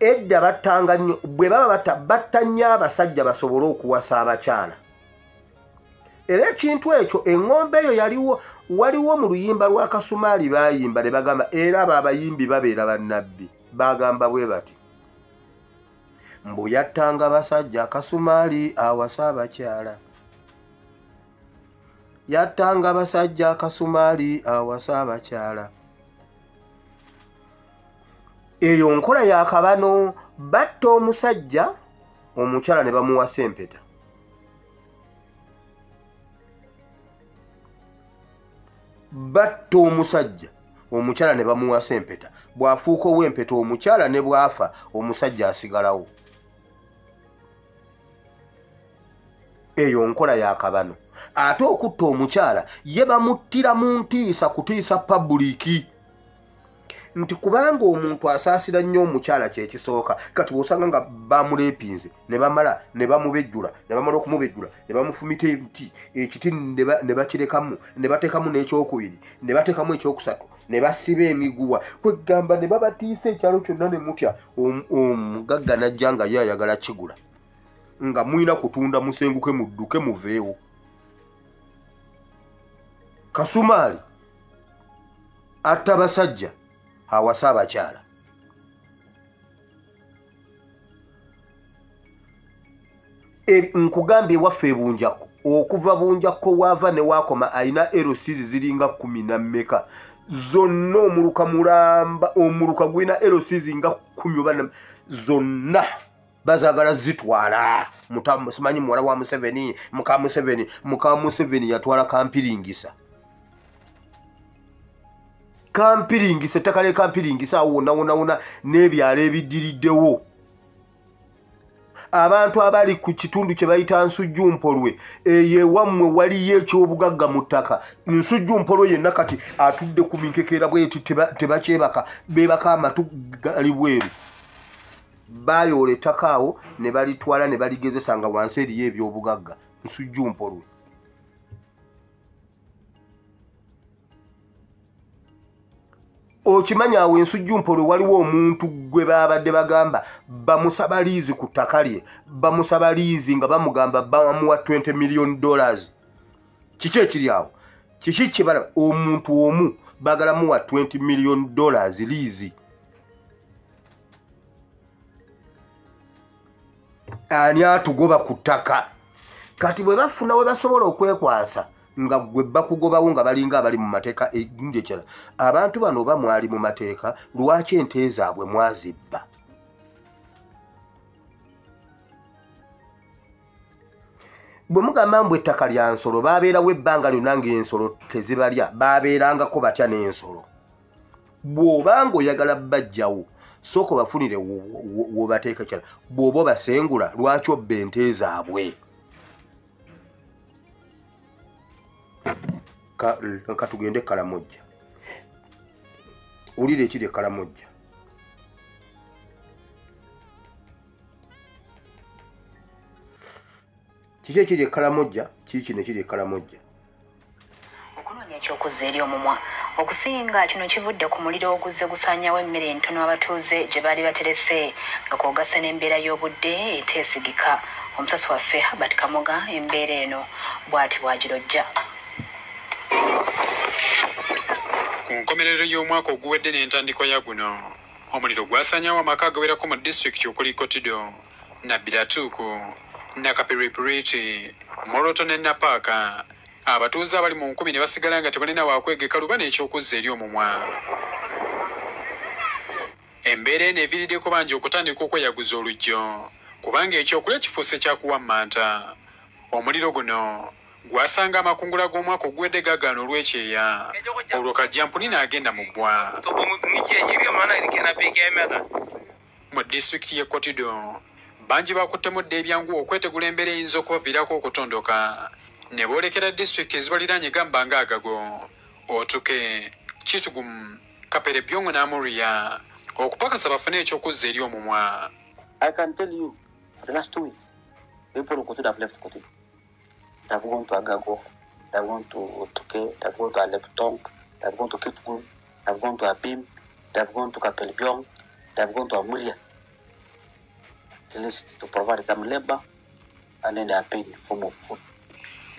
edda battanga nnyo, bwe baba batta nnyo abasajja basobole okuwasa abakyala. Era ekintu ekyo eŋŋombe eyo yaliwo, waliwo mu luyimba lwa Kasumaali baayimba ne bagamba, era abo abayimbi babeera bannabbi, bagamba bwe bati: mbu yattanga basajja Kasumaali awasa abakyala, yattanga basajja Kasumaali awasa abakyala. Eyo nkola ya kabano, batta omusajja omukyala ne bamuwasa empeta. Batta omusajja omukyala ne bamuwasa empeta, bw'afuuka ow'empeta omukyala ne bw'afa omusajja asigalawo. Eyo nkola ya kabano. Ate okutta omukyala ye bamuttira mu ntiisa, kutiisa pabuliiki, nti kubanga omuntu asaasira nnyo omukyala kyekisooka. Kati bw'osanga nga bamuleepinze ne bamala ne bamubejjula, ne bamala okumubejjula ne bamufumita emiti, ekiti ne bakirekamu, ne bateekamu n'ekyokubiri, ne bateekamu ekyokusatu, Ne basiba emiguwa, kwegamba ne babatiisa ekyalo kyonna ne mutya. Omugagga najja nga ye ayagala kigula, nga mulina kutunda musenguke mudduke muveewo. Kasumaali atta basajja, awasa abakyala. Nkugambye ewaffe e Bunjakko, okuva Bunjakko waava ne waakoma alina LCs ziringa 10 na mmeka zonna. Omuluka mulamba, omuluka gulina LCs nga 10 oba zonna bazaagala zitwala. Simanyi muwala wa Museveni, muka Museveni, muka Museveni yatwala Kampiringisa. Kampiringisa, ettaka ly'e Kampiringisa awo wonna wonna wonna n'ebyalo ebiddiriddewo. Abantu abali ku kitundu kye bayita Nsujjumpolwe, eyo ewammwe waliyo ekyobugagga mu ttaka. Nsujjumpolwe yenna kati atudde ku minkekeera bweti, tebakyebaka, beebaka amatu gali bweru. Baayoola ettaka awo ne balitwala ne baligezesa nga wansi eriyo ebyobugagga. Nsujjumpolwe. Okimanyi awo Ensujjumpolwe waliwo omuntu gwe baabadde bagamba bamusaba liizi ku ttaka lye, bamusaba liizi nga bamugamba bamuwa $20 million. Kiki ekiri awo? Kiki kye balaba? Omuntu omu baagala muwa $20 million liizi. Ani atugoba ku ttaka? Kati bwe bafuna we basobola okwekwasa nga gwe bakugobawo nga balinga abali mu mateeka ekyala. Abantu bano oba mwali mu mateeka, lwaki ente zaabwe mwazibba? Bwe mugamba mbu ettaka lya nsolo, babeerawo ebbanga lyonna ng'ensolo tezibalya, babeerangako batya n'ensolo? Bw'obanga oyagala bajjawo, sooka obafunire w'obateeka kyala. Bw'oba obasengula, lwaki obba ente zaabwe? Katugende Kalamojja. Wulira ekiri e Kalamojja. Kiki ekiri e Kalamojja? Kiki kino ekiri e Kalamojja? Okunoonya ekyokuzza eri omumwa. Okusinga kino kivudde ku muliro oguzze gusaanyawo emmere entono abatuuze gye baali baterese, nga kw'ogasse n'embeera y'obudde eteesigika. Omusasi waffe Herbert Kamoga embeera eno bw'ati bw'agirojja. Ku nkomerero y'omwaka oguwedde n'entandikwa ya guno, omuliro gwasaanyawo amaka agawerako mu disitulikiti okuli Kotido, Nabbiratuuku, Nakapiripirit, Moroto ne Napaaka. Abatuuze abali mu 1000 ne basigala nga tebalina waakwegeka luba n'ekyokuzza eri omumwa. Embeera eno eviiriddeko bangi okutandika okweyaguza olujjo, kubanga ekyokulya kifuuse kyakuwammanta. Omuliro guno gwasanga amakungula g'omwaka oguwedde gagaana olw'ekyeya, olwo kajjampuni n'agenda mu bbwa. Mu disitulikiti y'e Kotido, bangi bakuttemu dda ebyanguwa okwetegula embeera eyinza okubaviirako okutondoka, ne boolekera disitulikiti ezibaliraanye gamba nga Agago, Otuke, Kitgum, Kapelebyong n'Amuria okupakasa bafune ekyokuzza eri omumwa. I can tell you, for the last 2 weeks, people of Kotido have left Kotido. They have gone to Agago, they have gone to Otuke, they have gone to Alebtong, they have gone to Kitgum, they have gone to Abim, they have gone to Kapelebyong, they have gone to Amuria. At least to provide some labor, and then they are paid in form of food.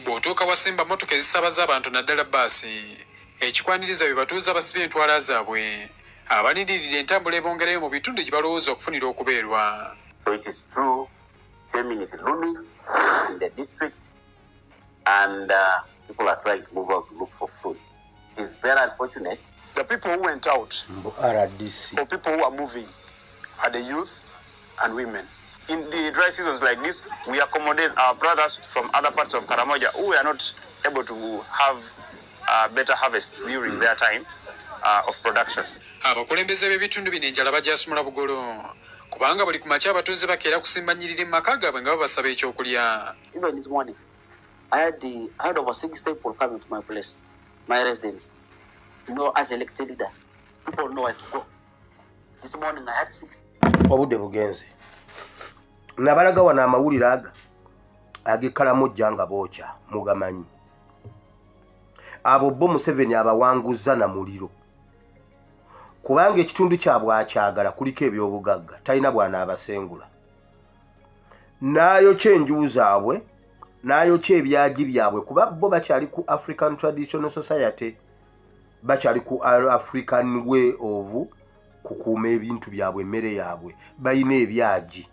Bw'otuuka wasimba mmotoka ezisaabaza abantu naddala bbaasi, ekikwaniriza bye batuuze abasibye entwala zaabwe abalindirira entambula ebongerayo mu bitundu gye balowooza okufunira okubeerwa. So it is true, famine is looming in the district, and people are trying to move out to look for food. It is very unfortunate. The people who went out, RDC, or people who are moving, are the youth and women. In the dry seasons like this, we accommodate our brothers from other parts of Karamoja who are not able to have better harvests during their time of production. Abakulembeze b'ebitundu bino enjala bagyasumula bugolo, kubanga buli ku makya abatuuze bakeera kusimba nnyiriri mu maka gaabwe nga babasaba ekyokulya. Even this morning, I had over 60 people coming to my place, my residence. You know, as elected leader, people know where to go. This morning I had 6. Obudde bugenze. Nabalaga wano amawulire aga ag'e Kalamojja nga bookya mugamanyi. Abo bo Museveni abawanguzza na muliro. Kubanga ekitundu kyabwe akyagala kuliko ebyobugagga, talina bw'anaabasengula. N'ayokya enju zaabwe, n'ayokya ebyagi byabwe, kuba bo bakyali ku African Traditional Society, bakyali ku African way of kukuuma ebintu byabwe, emmere yaabwe, balina ebyagi.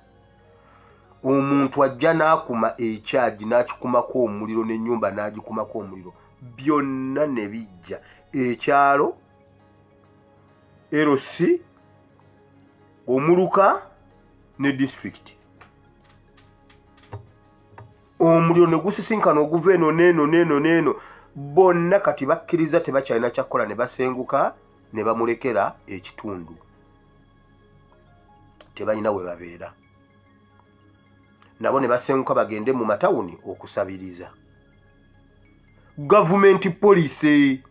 Omuntu ajja n'akuma ekyagi n'akikumako omuliro n'ennyumba n'agikumako omuliro, byonna ne bijja. Ekyalo, LC, omuluka ne disitulikiti. Omuliro ne gusisinkana oguva eno n'eno n'eno n'eno, bonna kati bakkiriza tebakyalina kyakukola ne basenguka ne bamulekera ekitundu. Tebalina we babeera. Nabo ne basenguka bagende mu matawuni okusabiriza. Gavumenti poliisi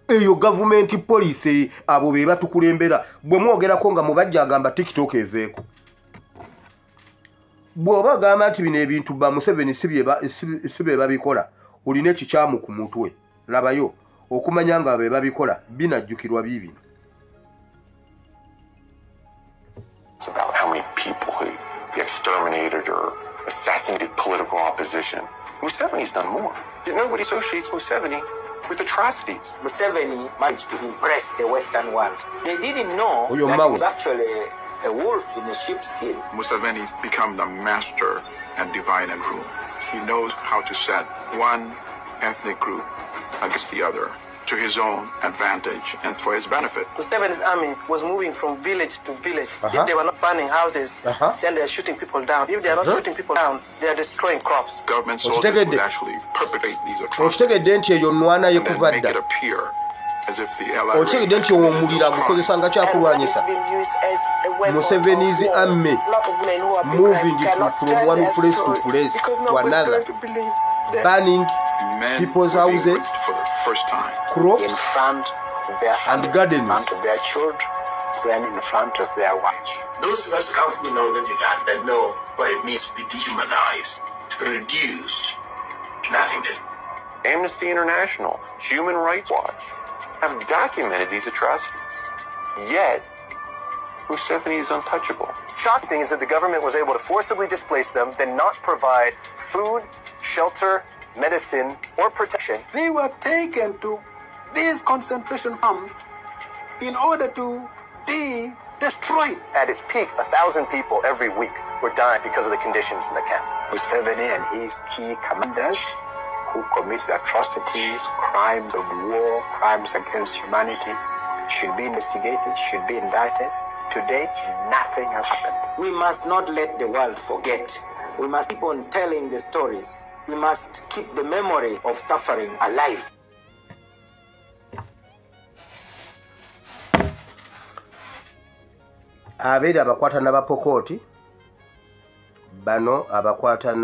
eyo, gavumenti poliisi abo be batukulembera. Bwe mwogerako nga mubajja agamba TikTok eveeko. Bw'oba agamba nti bino ebintu ba Museveni si be babikola, olina ekikyamu ku mutwe. Labayo okumanya nga be babikola binajjukirwa biibino. It's about how many people who exterminated or assassinated political opposition. Museveni's done more. Yet nobody associates Museveni with atrocities. Museveni managed to impress the Western world. They didn't know that he was actually a wolf in a sheep's skin. Museveni's become the master at divide and rule. He knows how to set one ethnic group against the other to his own advantage and for his benefit. Museveni's army was moving from village to village. If they were not burning houses, then they are shooting people down. If they are not shooting people down, they are destroying crops. Government soldiers would actually perpetrate these atrocities and then make it appear as if the LRA Museveni's army moving from one place to place to another, burning men people's houses, for the first time, crops, in front of their and gardens, in front of their children, then in front of their wives. Those of us who come from northern Uganda know what it means to be dehumanized, to be reduced to nothingness. Amnesty International, Human Rights Watch have documented these atrocities. Yet, Museveni is untouchable. Shocking thing is that the government was able to forcibly displace them, then not provide food, shelter, medicine, or protection. They were taken to these concentration camps in order to be destroyed. At its peak, 1,000 people every week were dying because of the conditions in the camp. Museveni and his key commanders who committed atrocities, crimes of war, crimes against humanity, should be investigated, should be indicted. Today, nothing has happened. We must not let the world forget. We must keep on telling the stories. We must keep the memory of suffering alive. Abeera abakwata n'abapokooti bano abakwata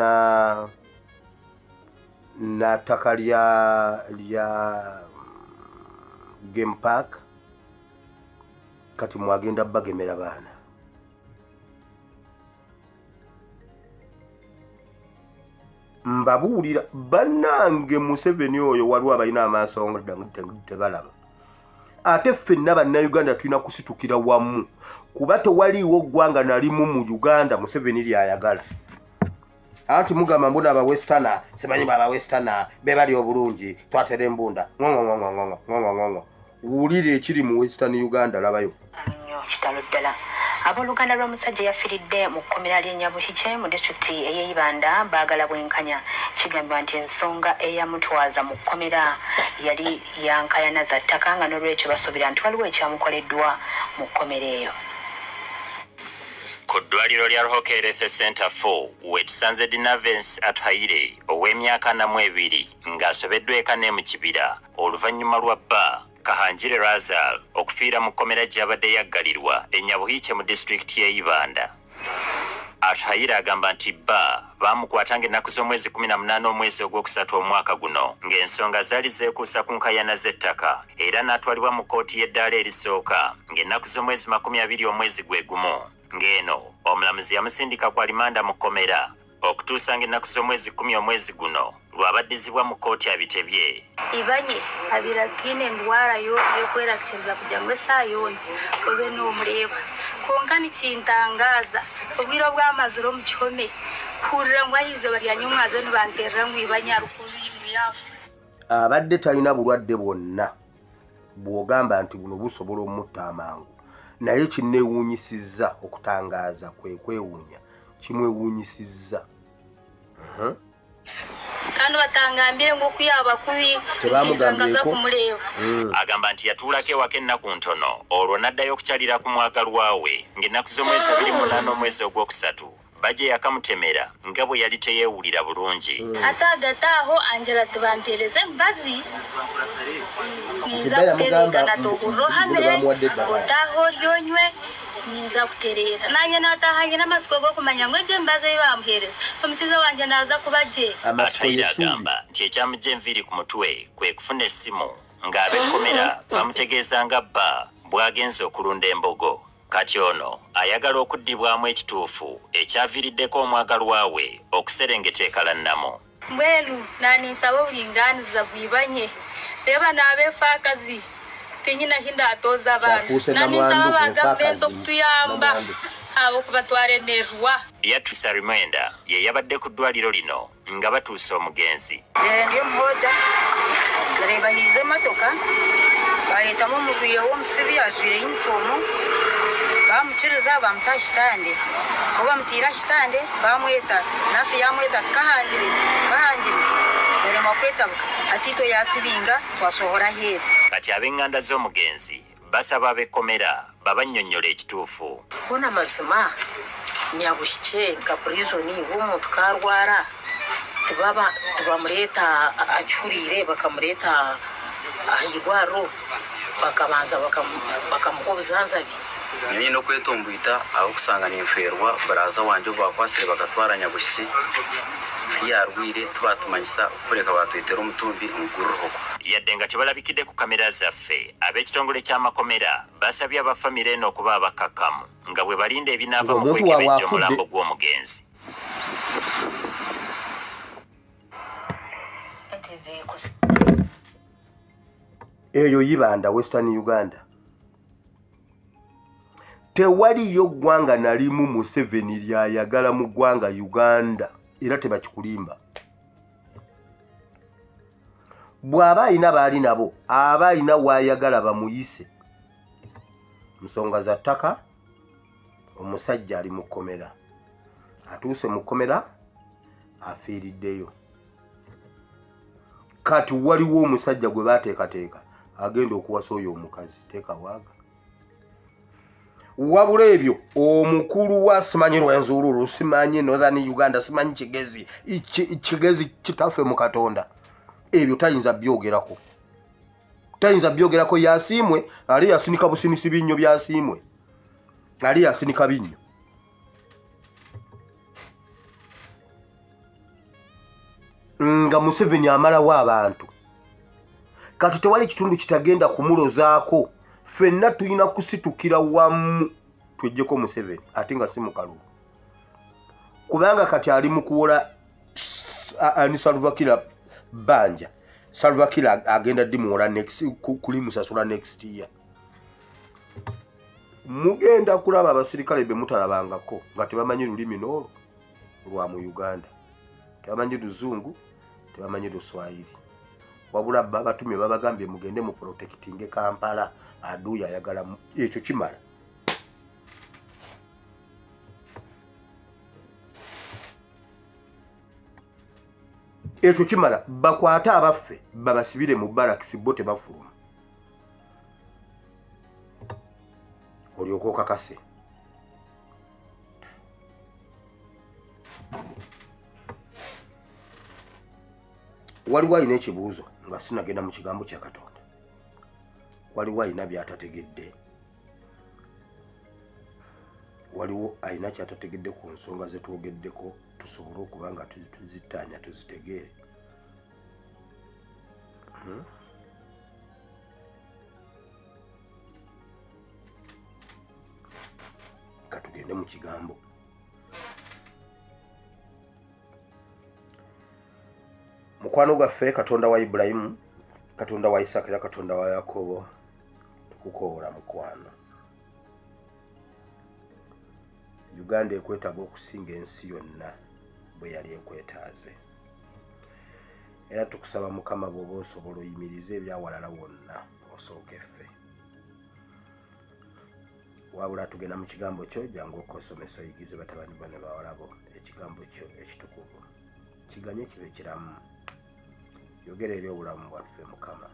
na ttaka lya game park, kati mwagenda bagemera baana. Mbabuulira bannange, Museveni oyo waliwo abalina amaaso nga tebalaba. Ate ffenna bannayuganda tulina kusitukira wamu, kuba tewaliiwo ggwanga nalimu mu Uganda Museveni lyayagala. Anti mugamba mbuna abawestana, simanyi abawestana be bali obulungi, twatera embunda ng'ong'ong'ong'ong'ong'ong'ong'o. Wulira ekiri mu Western Uganda, labayo. Kitalo ddala. Abooluganda lw'omusajja yafiiridde mu kkomera ly'e Nyabuhikye mu disitulikiti ey'e Ibanda baagala bwenkanya. Kigambibwa nti ensonga eyamutwaza mu kkomera yali ya nkayana za ttaka, nga n'olwekyo basuubira nti waliwo ekyamukoleddwa mu kkomera eyo. Ku ddwaliro lya Ruhoke Health Center 4 wetusanze Dinavens Atuhaire ow'emyaka 42 ng'asobeddwa eka ne mu kibira oluvannyuma lwa bba Kahanjire Razal okufiira mu kkomera gy'abadde yaggalirwa e Nyabuhikye mu disitulikiti y'e Ibanda. Atuhaire agamba nti bba baamukwata ng'ennaku z'omwezi 18 omwezi ogwokusatu omwaka guno, ng'ensonga zaali zeekuusa ku nkayana z'ettaka, era n'atwalibwa mu kkooti y'eddaala erisooka ng'ennaku z'omwezi 20 omwezi gwe gumu, ng'eno omulamuzi yamusindika ku alimanda mu kkomera Okutuusa ng'ennaku z'omwezi 10 omwezi guno lw'abaddizibwa mu kkooti abitebye. Ibanye abiratiine endwara y'okwerakitiriza kugira ngu esaaha yoona obe n'omureeba. Kwonka nikintangaza obwire obwamazire omu kihome kuhurira ngu ah'eizooba rya nyomwazo nibanteerera ngu ibanye arikubiingu yaafa. Abadde talina bulwadde bwonna bw'ogamba nti buno busobola omutta amangu, naye kinneewuunyisizza okutangaaza kwe kwewuunya kimwewuunyisizza. Kandi batangambire ngu okuyaba kubi kisangaza kumureeba. Agamba nti yatuulako ewaka ennaku ntono olwo n'addayo okukyalira ku mwagalwa we ng'ennaku z'omwezi 28 omwezi ogwokusatu bajje yakamutemera nga bwe yali teyeewulira bulungi. Ate hagati aho Angela tibampeereza emibazi ninza kutereera natohurira ohamire otaaha orye onywe ninza kutereera. Nanye naatahanye n'amasiko g'okumanya ngu egyo emibazi ei bamuheereza omusaiza wangye naaza kuba gye. Atwire agamba nti ekyamugya enviiri ku mutwe kwe kufuna essimu ng'ab'ekkomera bamutegeeza nga bba bw'agenze okulunda embogo. Kati ono ayagala okuddibwamu ekituufu ekyaviiriddeko omwagalwa we okuserengeta ekalannamu. Mbwenu naninsaba oburinganiza bwibanye reeba n'abeefaakazi tinyina hi ndaatooza abaana. Naninsaba ba gavumenti okutuyamba abo kubatwaremerwa. Beatrice Arimwenda ye yabadde ku ddwaliro lino nga batuuse omugenzi. Ndi omuhoda reeba hiiza emotoka baleetamu omurwaire w'omusibi ajwaire yunifoomu bamukiriza bamuta aha kitande obu bamutiire aha kitande bamweta nasi yamweta ati kahangire kahangire orema kwetabuka hati itwe yatubinga twasohora aheeru. Kati ab'enganda z'omugenzi basaba ab'ekkomera babannyonnyola ekituufu. Bona mazima nyabushikye nka purizoni w'omuntu karwara tibamureeta akihuriire bakamureeta aha irwariro bakabanza bakamuha obuzanzabi. Nyine okwetomboita ahabw'okusanga ninfeerwa baraza wangye obu bakwasire bakatwara nyabushikye yarwire tubatumanyisa kureka batwetera omutumbi omuguriro. Yadde nga tebalabikidde ku kamera zaffe, ab'ekitongole ky'amakomera basabye abafamire eno okuba abakakkamu nga bwe balinda ebinaava mu kwekebejja omulambo gw'omugenzi. Eyo Ibanda, Western Uganda. Tewaliyo ggwanga nalimu Museveni lyayagala mu ggwanga Uganda era tebakikulimba. Bw'aba ayina baali nabo, aba ayina w'ayagala bamuyise. Nsonga za ttaka, omusajja ali mu kkomera. Atuuse mu kkomera, afiiriddeyo. Kati waliwo omusajja gwe baateekateeka agenda okuwasa oyo omukazi, teeka waaga. Wabula ebyo omukulu wa simanyi Rwenzururu, simanyi Northern Uganda, simanyi Kigezi, Kigezi kitaffe mu Katonda, ebyo tayinza byogerako. Tayinza byogerako yasiimwe, ali yasinika businisi binnyo byasiimwe. Ali yasinika binnyo. Nga Museveni amalawo abantu. Kati tewali kitundu kitagenda kumulozaako. Ffenna tulina kusitukira wamu tweggyeko Museveni ate nga si mu kalulu. Kubanga kati ali mu kuwola ani Salva Kiir bbanja. Salva Kiir agenda ddimuwola next kulimusasula next year. Mugenda kulaba abasirikale be mutalabangako nga tebamanyi lulimi n'olwo lwa mu Uganda. Tebamanyi Luzungu, tebamanyi Luswayiri. Wabula babatumye babagambye mugende mu protectinge Kampala. Aduya ayagala ekyo kimala. Ekyo kimala bakwate abaffe babasibire mu barracks bo tebafuluma. Olyoka okakase. Waliwo alina ekibuuzo nga sinagenda mu kigambo kya Katonda. Waliwo alina by'atategedde. Waliwo alina ky'atategedde ku nsonga ze twogeddeko tusobole okuba nga tuzittaanya tuzitegeere. Ka tugende mu kigambo. Mukwano gwaffe, Katonda wa Ibulayimu, Katonda wa Isaaka era Katonda wa Yakobo, tukukoola mukwano. Uganda ekwetaaga okusinga ensi yonna bwe yali ekwetaaze, era tukusaba Mukama bw'oba osobola oyimirize ebyawalala wonna osooke ffe. Wabula tugenda mu kigambo kyo, jangu okosomesa oyigize batabani bo ne bawala bo ekigambo kyo ekitukuvu, kiganye kibe kiramu, yogera eri obulamu bwaffe Mukama.